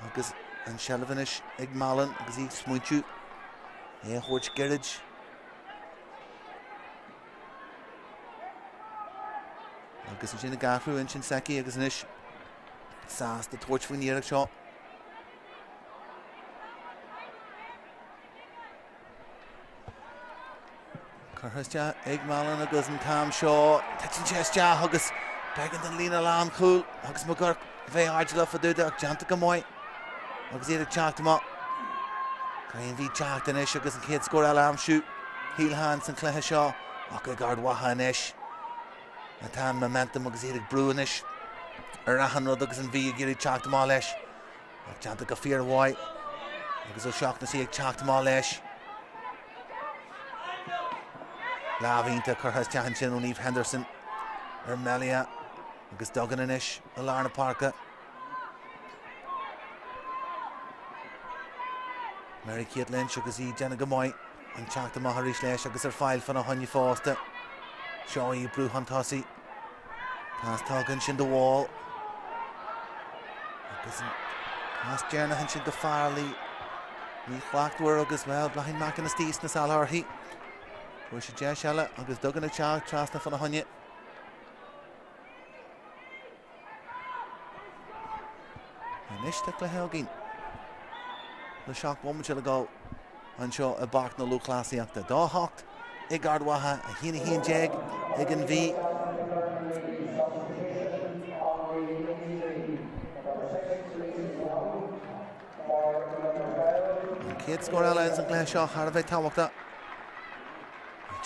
agus an seilbh anois ag Mallon agus í ag smaointiú é a thabhairt gairid. Agus ansin ag athrú intinn s'aici agus anois sásta tabhairt faoin iarracht seo. Curtha isteach ag Mallon agus an t-am seo titeann sé isteach agus b'éigean don líne lánchúil agus McGurk a bheith airdeallach fá dtaobh de ach déanta go maith agus iad ag teacht amach. Caithfidh an Mhí teacht anois agus an chéad scór eile a aimsiú. Shílfeá ins an chluiche seo ach ag Ard Mhacha anois atá an momentum agus iad ag brú anois ar achan rud agus an Mhí ag iarraidh teacht amach leis. Ach déanta go fíormhaith agus O'Shaughnessy ag teacht amach leis. Lámh iontach curtha isteach ansin ó Niamh Henderson ar Melia. Agus Duggan anois i lár na páirce. Mary Kate Lynch agus í ag déanamh go maith. An teacht amach arís leis agus ar fáil fána choinne fosta. Seo í ag brú chun tosaigh. Pas tugtha ansin do Wall. Agus an pas deireanach ansin do Farrelly. Míshlachtmhar agus, bhuel, Bláithín Mackin istigh sna sála uirthi. Fuair sí deis eile agus Duggan ag teacht trasna fána choinne. Anois tá cluiche againn le 7 bomaite le dul anseo i bPáirc na Lúthchleasaíochta. 2 8 ag Ard Mhacha, 1 11 ag an Mhí. An chéad scór eile ins an gcluiche seo thar a bheith tábhachtach.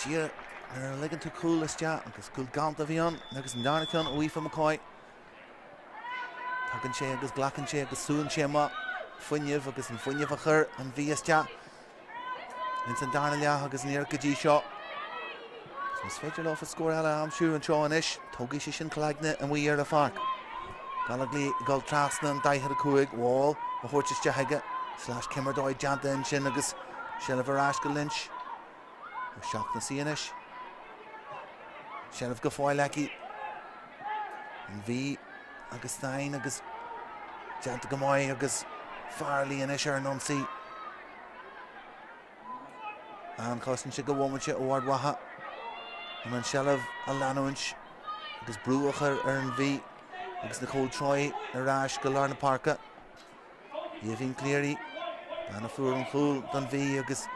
Díreach nuair a ligeann tú cúl isteach agus cúl galánta a bhí ann agus an darna ceann ó Aoife McCoy. Tagann sé agus glacann sé agus súnn sé amach fuinneamh agus an fuinneamh a chuir an Mhí isteach ins an darna leath agus an iarracht go dtí seo. Agus más féidir leo scór eile a aimsiú anseo anois, tógfaidh sé sin cloigne amuigh ar an pháirc. Gallogly ag dul trasna an 45 Wall á thabhairt isteach aige. Sleais cim ar dóigh déanta ansin agus seilbh ar ais go Lynch. O'Shaughnessy anois. Seilbh go fóill aici. An Mhí agus Stein agus déanta go maith agus Farrelly anois ar an ionsaí. An-chosaint ag an bhomaite ó Ard Mhacha chun an seilbh a leanúint agus brú a chur ar an Mhí agus Nicole Troy ar ais go lár na páirce. Aoibhín Cleary, bean a fuair an chúl don Mhí agus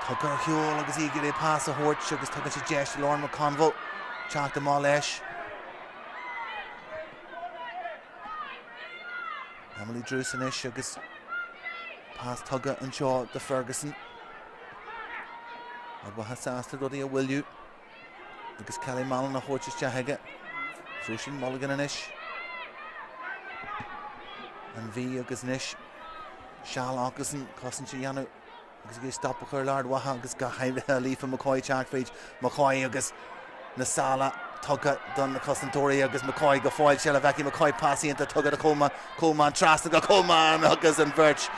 tugtha ar shiúl agus í ag iarraidh pas a thabhairt agus tugann sé deis do Lauren McConville teacht amach leis. Emily Druce anois agus pas tugtha anseo do Ferguson. Ard Mhacha sásta rudaí a mhoilliú. Agus Kelly Mallon á thabhairt isteach aige. Róisín Mulligan anois. An Mhí agus anois seal acusan cosaint a dhéanamh agus ag stop a chur le Ard Mhacha agus go háirithe Aoife McCoy teacht fríd McCoy agus na sála tugtha do na cosantóirí agus McCoy go fóill seilbh aici McCoy pas iontach tugtha do Coleman Coleman trasna go Coleman agus an bheirt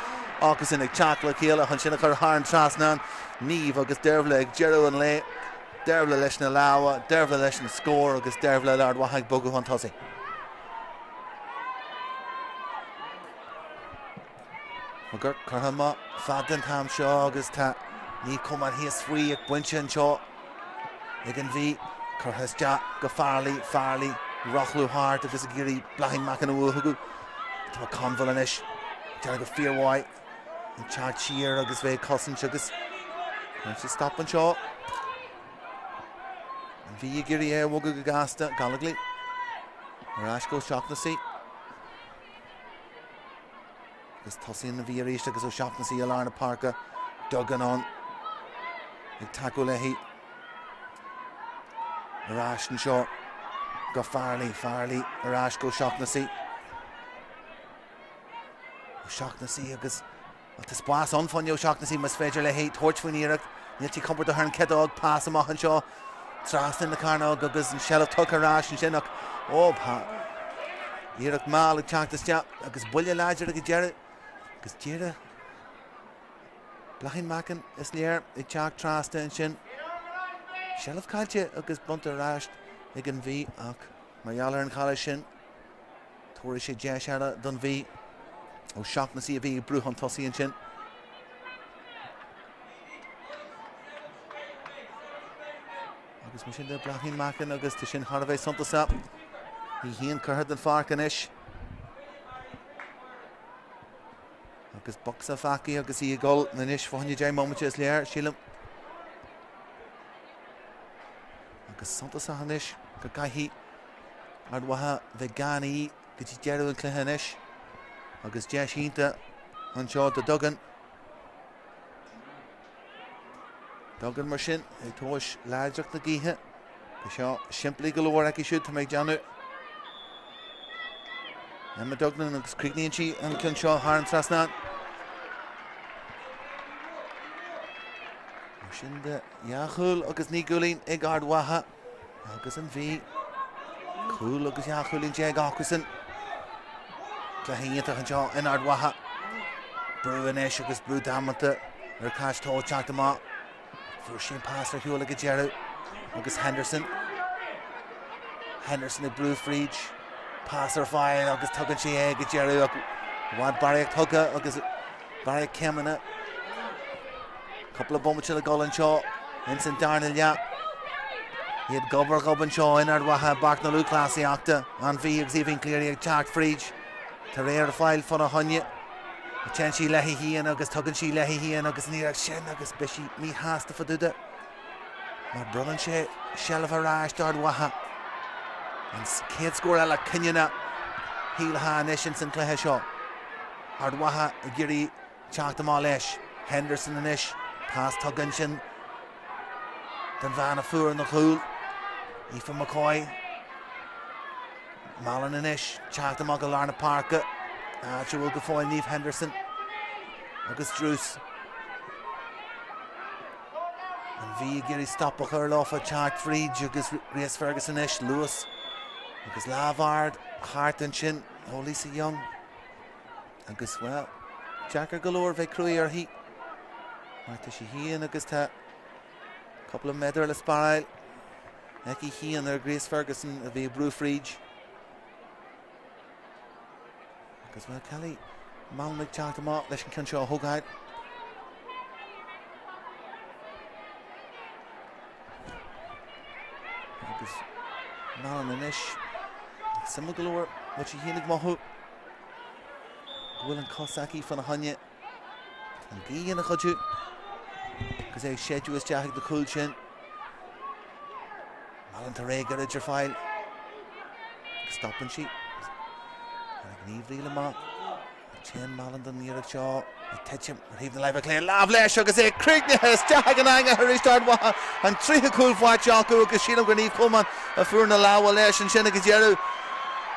acusan ag teacht le chéile chun sin a chur thar an trasnán. Niamh agus Deirbhile ag deireadh an lae. Deirbhile leis na lámha, Deirbhile leis an scór agus Deirbhile le Ard Mhacha ag bogadh chun tosaigh. McGurk curtha amach fada an t-am seo agus tá Niamh Coleman thíos faoi ag bainte anseo ag an Mhí. Curtha isteach go Farrelly, Farrelly rothlú thart agus ag iarraidh Bláithín Mackin a bhualadh. Tá McConville anois déanamh go fíormhaith. An teacht siar agus bheith ag cosaint agus cuireann sé stop anseo. An Mhí ag iarraidh é a bhogadh go gasta. Gallogly ar ais go O'Shaughnessy. Agus tosaíonn an Mhí arís agus O'Shaughnessy i lár na páirce. Duggan ann ag tacú léi. Ar ais anseo go Farrelly. Farrelly ar ais go O'Shaughnessy. O'Shaughnessy agus tá spás ann fá choinne O'Shaughnessy más féidir léi tabhairt faoin iarracht. Níl sí compordach ar an ciotóg, pas amach anseo trasna na cearnóg agus an seilbh tugtha ar ais ansin ach ó iarracht mall ag teacht isteach agus buille láidir ag an deireadh agus díreach Bláithín Mackin is léir ag teacht trasna ansin. Seilbh caillte agus bronnta ar ais ag an Mhí ach mar gheall ar an chailleadh sin Tabharfaidh sé deis eile don Mhí. O'Shaughnessy a bhí ag brú chun tosaigh ansin. Agus mar sin de Bláithín Mackin agus tá sin thar a bheith suntasach. Í féin curtha den pháirc anois. Agus bocsa faighte agus í ag dul anois fá choinne 10 mbomaite is léir, sílim. Agus suntasach anois go gcaithfidh Ard Mhacha bheith gan í go dtí deireadh an chluiche anois. Agus deis iontach anseo do Duggan. Duggan mar sin ag tomhais láidreacht na gaoithe. Tá seo simplí go leor aici siúd, tá mé ag déanamh. Emma Duggan agus críochnaíonn sí an ceann seo thar an trasnán. Mar sin de, dhá chúl agus 9 gcúilín ag Ard Mhacha agus an Mhí. Cúl agus 12 chúilín acusan. Cluiche iontach anseo in Ard Mhacha. Brú anois agus brú damanta ar Cash Toal teacht amach. Fuair sí an pas ar shiúl ag an deireadh agus Henderson. Henderson ag brú fríd. Pas ar fáil agus tugann sí é ag an deireadh ach i bhfad barraíocht tugtha agus barraíocht céimeanna. Cúpla bomaite le dul anseo ins an darna leath. Iad gob ar ghob anseo in Ard Mhacha i bPáirc na Lúthchleasaíochta. An Mhí agus Aoibhín Cleary ag teacht fríd. Tá réir ar fáil fána choinne. Téann sí léi féin agus tugann sí léi féin agus an iarracht sin agus beidh sí míshásta fá dtaobh de mar bronnann sé seilbh ar ais d'Ard Mhacha. An chéad scór eile cinniúnach shílfeá anois ins an cluiche seo. Ard Mhacha ag iarraidh teacht amach leis. Henderson anois, pas tugtha ansin don bhean a fuair an chúl, Aoife McCoy. Mallon anois, teacht amach go lár na páirce, áit a bhfuil go fóill Niamh Henderson agus Druce. An Mhí ag iarraidh stop a chur leofa, teacht fríd agus Grace Ferguson anois, luas agus lámh ard thart ansin ó Lisa Young. Agus, bhuel, deacair go leor bheith cruaidh uirthi mar tá sí féin agus tá cúpla méadar le sparáil aici féin ar Grace Ferguson a bhí ag brú fríd. Agus, bhuel, Kelly Mallon ag teacht amach leis an ceann seo a thógáil. Agus Mallon anois, suimiúil go leor, bhfuil sí féin ag mothú go bhfuil an cos aici fána choinne. Tá an ghaoth ina chuidiú agus é ag séideadh isteach ag na cúil sin. Mallon tar éis gairid ar fáil. Agus stopann sí. Tá gníomh amach. Téann Mallon don iarracht seo ag titim ar thaobh na láimhe clé. Lámh leis agus é críochnaithe isteach ag an eangach arís Ard Mhacha. An tríú cúl faighte acu agus sílim gur Niamh Coleman a fuair na lámha leis ansin ag an deireadh.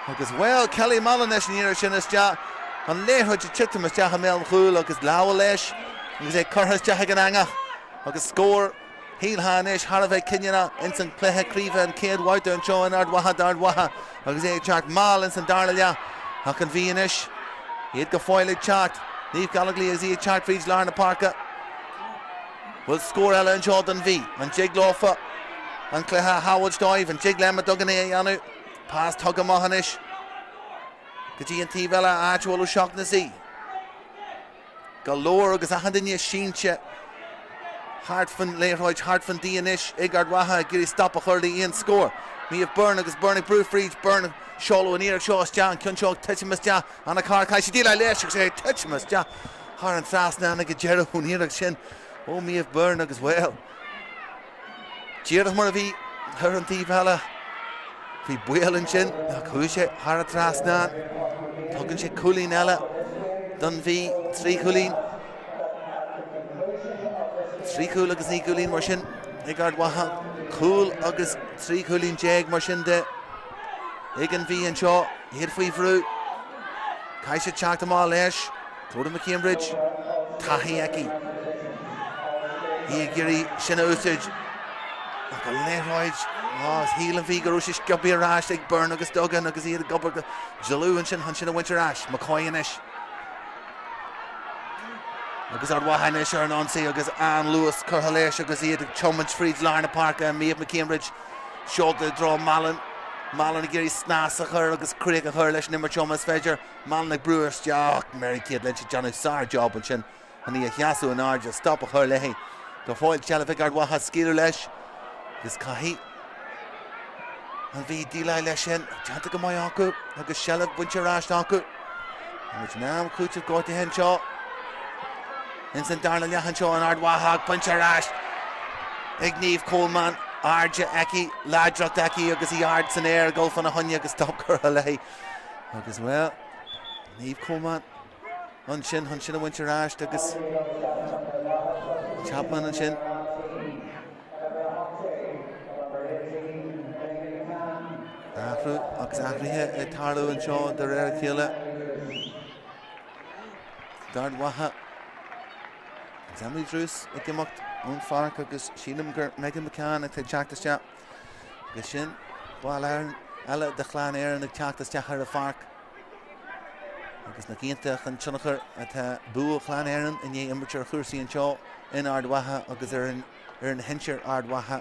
Agus bhuel, Kelly Mallon leis an iarracht sin isteach. An liathróid ag titim isteach i mbéal an chúil agus lámha leis agus é curtha isteach ag an eangach agus scór shílfeá anois thar a bheith cinniúnach ins an cluiche craoibhe an chéad bhabhta anseo in Ard Mhacha d'Ard Mhacha agus é ag teacht mall ins an darna leath ach an Mhí anois iad go fóill ag teacht. Niamh Gallogly agus í ag teacht fríd lár na páirce. Bhfuil scór eile anseo don Mhí? An dtig leofa an cluiche a shábháilt dóibh? An dtig le Emma Duggan é a dhéanamh? Pas tugtha amach anois go dtí an taobh eile, áit a bhfuil O'Shaughnessy. Go leor agus achan duine sínte thart fan liathróid, thart fan D anois ag Ard Mhacha ag iarraidh stop a chur le aon scór. Niamh Byrne agus Byrne ag brú fríd, Byrne ag seoladh an iarracht seo isteach, an ceann seo ag titim isteach, Anna Carr, caithfidh sí déileáil leis agus é ag titim isteach thar an trasnán ag an deireadh ón iarracht sin ó Niamh Byrne agus bhuel, Díreach mar a bhí ar an taobh eile, bhí baol ansin ach chuaigh sé thar an trasnán. Tugann sé cúilín eile don Mhí, 3 chúilín. 3 chúl agus 9 gcúilín mar sin ag Ard Mhacha. Cúl agus 13 chúilín mar sin de ag an Mhí anseo. Iad faoi bhrú. Caithfidh siad teacht amach leis. Clodagh McCambridge, taithí aici. Í ag iarraidh sin a úsáid. Ach an liathróid, á, shíl an Mhí go raibh sé sciobtha ar ais ag Byrne agus Duggan agus iad ag obair go dlúth ansin chun sin a bhaint ar ais. McCoy anois. Agus Ard Mhacha anois ar an ionsaí agus an-luas curtha leis agus iad ag tiomáint fríd lár na páirce. Méabh McCambridge seolta i dtreo Mallon. Mallon ag iarraidh snas a chur agus críoch a chur leis an imirt seo más féidir. Mallon ag brú isteach, Mary Kate Lynch ag déanamh sár-job ansin chun í a sheasamh in airde, stop a chur léi. Go fóill seilbh ag Ard Mhacha, scaoileadh leis agus caithfidh an Mhí déileáil leis sin. Déanta go maith acu agus seilbh bainte ar ais acu. Tá muid in am cúitimh gortaithe anseo. Ins an darna leath anseo in Ard Mhacha ach bainte ar ais ag Niamh Coleman. Airde aici, láidreacht aici agus í ard san aer ag dul fána choinne agus stop curtha léi. Agus, bhuel, Niamh Coleman ansin chun sin a bhaint ar ais agus Chapman ansin. Athrú agus athruithe ag tarlú anseo de réir a chéile. D'Ard Mhacha. Agus Emily Druce ag imeacht ón pháirc agus sílim gur Megan McCann atá ag teacht isteach. Agus sin ball ar. eile de Chlann Éireann ag teacht isteach ar an pháirc agus nach iontach an tionchar atá bua Chlann Éireann i ndiaidh imirt ar chúrsaí anseo in Ard Mhacha agus ar an fhoireann shinsir Ard Mhacha.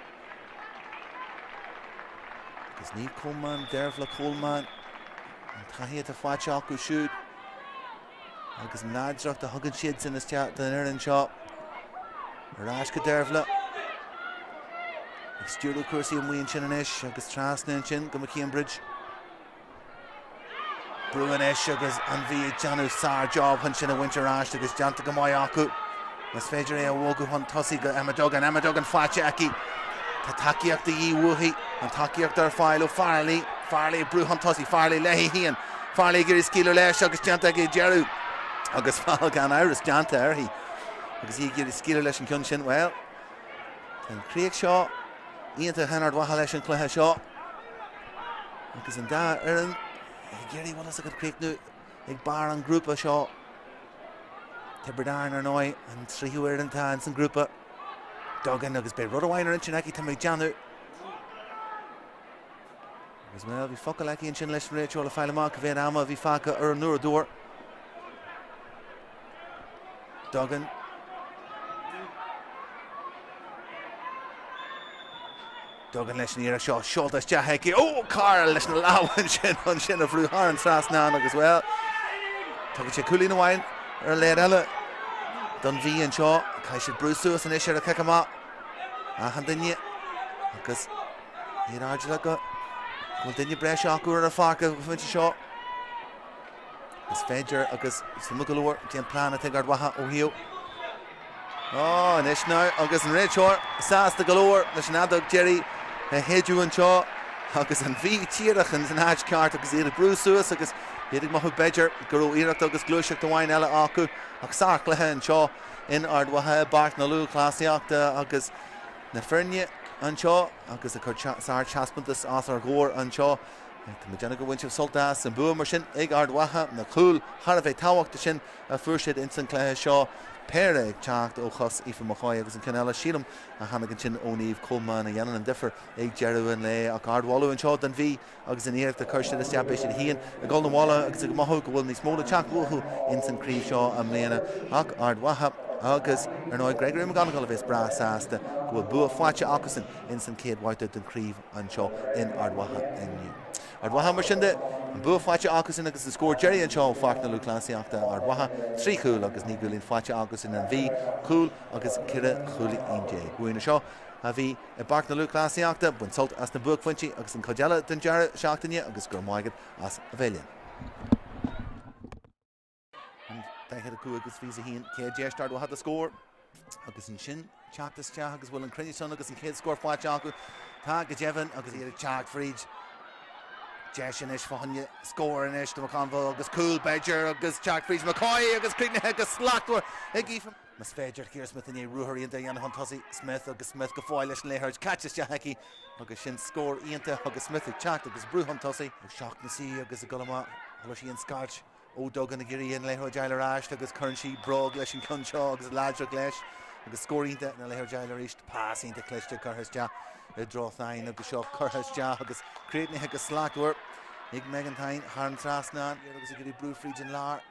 Agus Niamh Coleman, Dearbhla Coleman, an taithí atá faighte acu siúd agus an láidreacht a thugann siadsan isteach don fhoireann seo. Ar ais go Dearbhla. Ag stiúradh cúrsaí amuigh ansin anois agus trasna ansin go McCambridge. Brú anois agus an Mhí ag déanamh sár-job chun sin a bhaint ar ais agus déanta go maith acu. Más féidir é a bhogadh chun tosaigh go Emma Duggan. Emma Duggan faighte aici. Tá tacaíocht de dhíth uaithi. An tacaíocht ar fáil ó Farrelly. Farrelly ag brú chun tosaigh. Farrelly léi féin. Farrelly ag iarraidh scaoileadh leis agus déanta aici ag deireadh. Agus feall gan amhras déanta uirthi. Agus í ag iarraidh scaoileadh leis an gceann sin. Bhuel, tá an chríoch seo iontach in Ard Mhacha leis an chluiche seo. Agus an dá fhoireann ag iarraidh, bhfuil fhios agat, críochnú ag barr an ghrúpa seo. Tiobraid Árann, ar ndóigh, an tríú fhoireann atá ins an ghrúpa. Duggan agus beidh rud amháin ar intinn aici, tá mé ag déanamh. Agus bhuel, bhí focal aici ansin leis an réiteoir le fáil amach cá mhéad ama a bhí fágtha ar an uaireadóir. Duggan. Duggan leis an iarracht seo, seolta isteach aici. Ó, Carr leis na lámha ansin, ansin a bhrú thar an trasnán agus, bhuel, tugann sé cúilín amháin ar an leath eile don Mhí anseo. Caithfidh siad brú suas anois ar an chic amach. Achan duine agus iad airdeallach go bhfuil duine breise acu ar an pháirc ag an phointe seo. Is féidir agus suimiúil go leor cén plean atá ag Ard Mhacha ó thaobh Ó, anois now agus an réiteoir sásta go leor leis an fheadóg deiridh a shéideadh anseo agus an Mhí díreach in san áit ceart agus iad ag brú suas agus iad ag mothú b'fhéidir go raibh iarracht agus gluaiseacht amháin eile acu ach sárchluiche anseo in Ard Mhacha i bPáirc na Lúthchleasaíochta agus na foirne anseo agus ag cur sárthaispeántas os ár gcomhair anseo. Tá mé ag déanamh gur bhain sibh sult as an bua mar sin ag Ard Mhacha, na cúil thar a bheith tábhachtach sin a fuair siad ins an cluiche seo. Péire ag teacht ó chos Aoife McCoy agus an ceann eile, sílim, a tháinig ansin ó Niamh Coleman a dhéanann an difear ag deireadh an lae. Ach ardmholadh anseo don Mhí agus an iarracht a chuir siad isteach. Beidh siad féin ag dul 'na bhaile agus ag mothú go bhfuil níos mó le teacht uathu ins an craobh seo i mbliana. Ach Ard Mhacha agus, ar ndóigh, Gregory McGonigle a bheas breá sásta go bhfuil bua faighte acusan ins an chéad bhabhta den chraobh. anseo in Ard Mhacha inniu. Ard Mhacha mar sin de, an bua faighte acusan agus an scór deiridh anseo ó Pháirc na Lúthchleasaíochta, Ard Mhacha, 3 chúl agus 9 gcúilín faighte acusan, an Mhí, cúl agus 14 chúilín. Uainn anseo a bhí i bPáirc na Lúthchleasaíochta, bain sult as na buaicphointí agus an chuid eile den deireadh seachtaine agus go raibh maith agat as a bheith linn. An 45 agus 21 chéad deis d'Ard Mhacha do scór agus ansin teacht isteach agus bhfuil an cruinneas ann agus an chéad scór faighte acu. Tá go deimhin agus iad ag teacht fríd. Deis anois fá choinne scór anois do McConville agus cúl b'fhéidir agus teacht fríd McCoy agus críochnaithe go slachtmhar ag Aoife. Más féidir, Ciara Smyth i ndiaidh ruathar iontach a dhéanamh chun tosaigh. Smyth agus Smyth go fóill leis an liathróid caite isteach aici agus sin scór iontach agus Smyth ag teacht agus brú chun tosaigh. O'Shaughnessy agus ag dul amach, chuala sí an scairt ó Duggan ag iarraidh an liathróid a fháil ar ais agus cuireann sí bróg leis an gceann seo agus láidreacht leis agus scór iontach na liathróid a fháil arís. Pas iontach cliste curtha isteach i dtreo Thynne agus seo curtha isteach agus críochnaithe go slachtmhar ag Megan Thynne thar an trasnán agus ag iarraidh brú fríd an lár.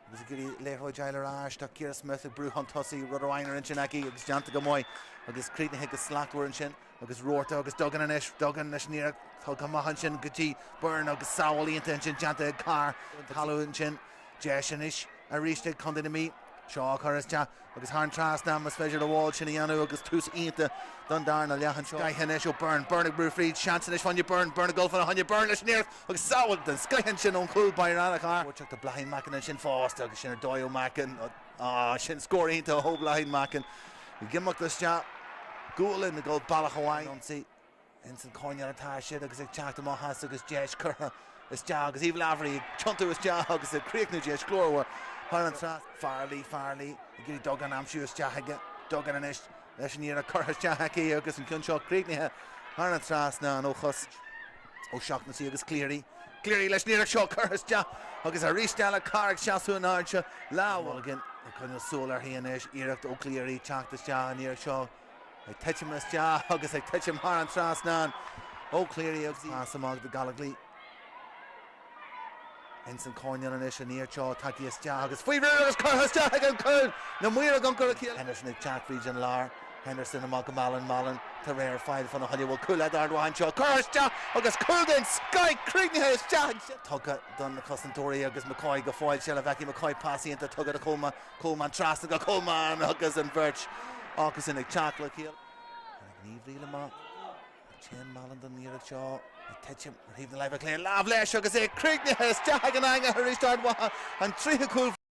Agus ag iarraidh liathróid a fháil ar ais, tá Ciara Smyth ag brú chun tosaigh, rud amháin ar intinn aici agus déanta go maith agus críochnaithe go slachtmhar ansin agus Roorda agus Duggan anois, Duggan leis an iarracht tugtha amach ansin go dtí Byrne agus sábháil iontach ansin déanta ag Carr, talamh ansin, deis anois arís ag Contae na Mí, seo á chur isteach. Agus thar an trasnán, más féidir le Wall sin a dhéanamh agus tús iontach don darna leath anseo. Scoith anois ó Byrne, Byrne ag brú fríd, seans anois fá choinne Byrne, Byrne ag dul fána choinne, Byrne leis an iarracht agus sábháil den scoith ansin ón chúl báire Carr. Teacht do Bláithín Mackin ansin fosta agus sin ar dóigh ó Mackin. Á, sin scór iontach ó Bhláithín Mackin. Ag imeacht isteach, gualainn ag dul bealach amháin. Ionsaí. Ins an choirnéal atá siad agus ag teacht amach as agus deis curtha isteach agus Eve Lavery ag tiontú isteach agus ag críochnú deis glórmhar thar an trasnán. Farrelly, Farrelly ag iarraidh Duggan a aimsiú isteach aige. Duggan anois leis an iarracht curtha isteach aici agus an ceann seo críochnaithe thar an trasnán ó chos O'Shaughnessy agus Cleary. Cleary leis an iarracht seo curtha isteach agus arís eile Carr ag seasamh in airde. Lámh Mulligan ag coinneáil súil uirthi anois. Iarracht ó Cleary teacht isteach an iarracht seo. Ag titim isteach agus ag titim thar an trasnán. Ó Cleary agus pas amach do Gallogly. Ins an coirnéal anois an iarracht seo tagtha isteach agus faoi bhrú agus curtha isteach ag an cúl! Na maoir ag iompar a chéile. Henderson ag teacht fríd an lár. Henderson amach go Mallon, Mallon tá réidh ar fáil fána choinne. Bhfuil cúl d'Ard Mhacha anseo? Curtha isteach agus cúl den scoith críochnaithe isteach ansin. Tugtha do na cosantóirí agus McCoy go fóill seilbh aici. McCoy pas iontach tugtha do Coleman. Coleman trasna go Coleman agus an bheirt acusan ag teacht le chéile. Tháinig Ní Bhriail amach. Téann Mallon don iarracht seo ag titim ar thaobh na láimhe clé. Lámh leis agus é críochnaithe isteach ag an eangach arís d'Ard Mhacha. An tríú cúl.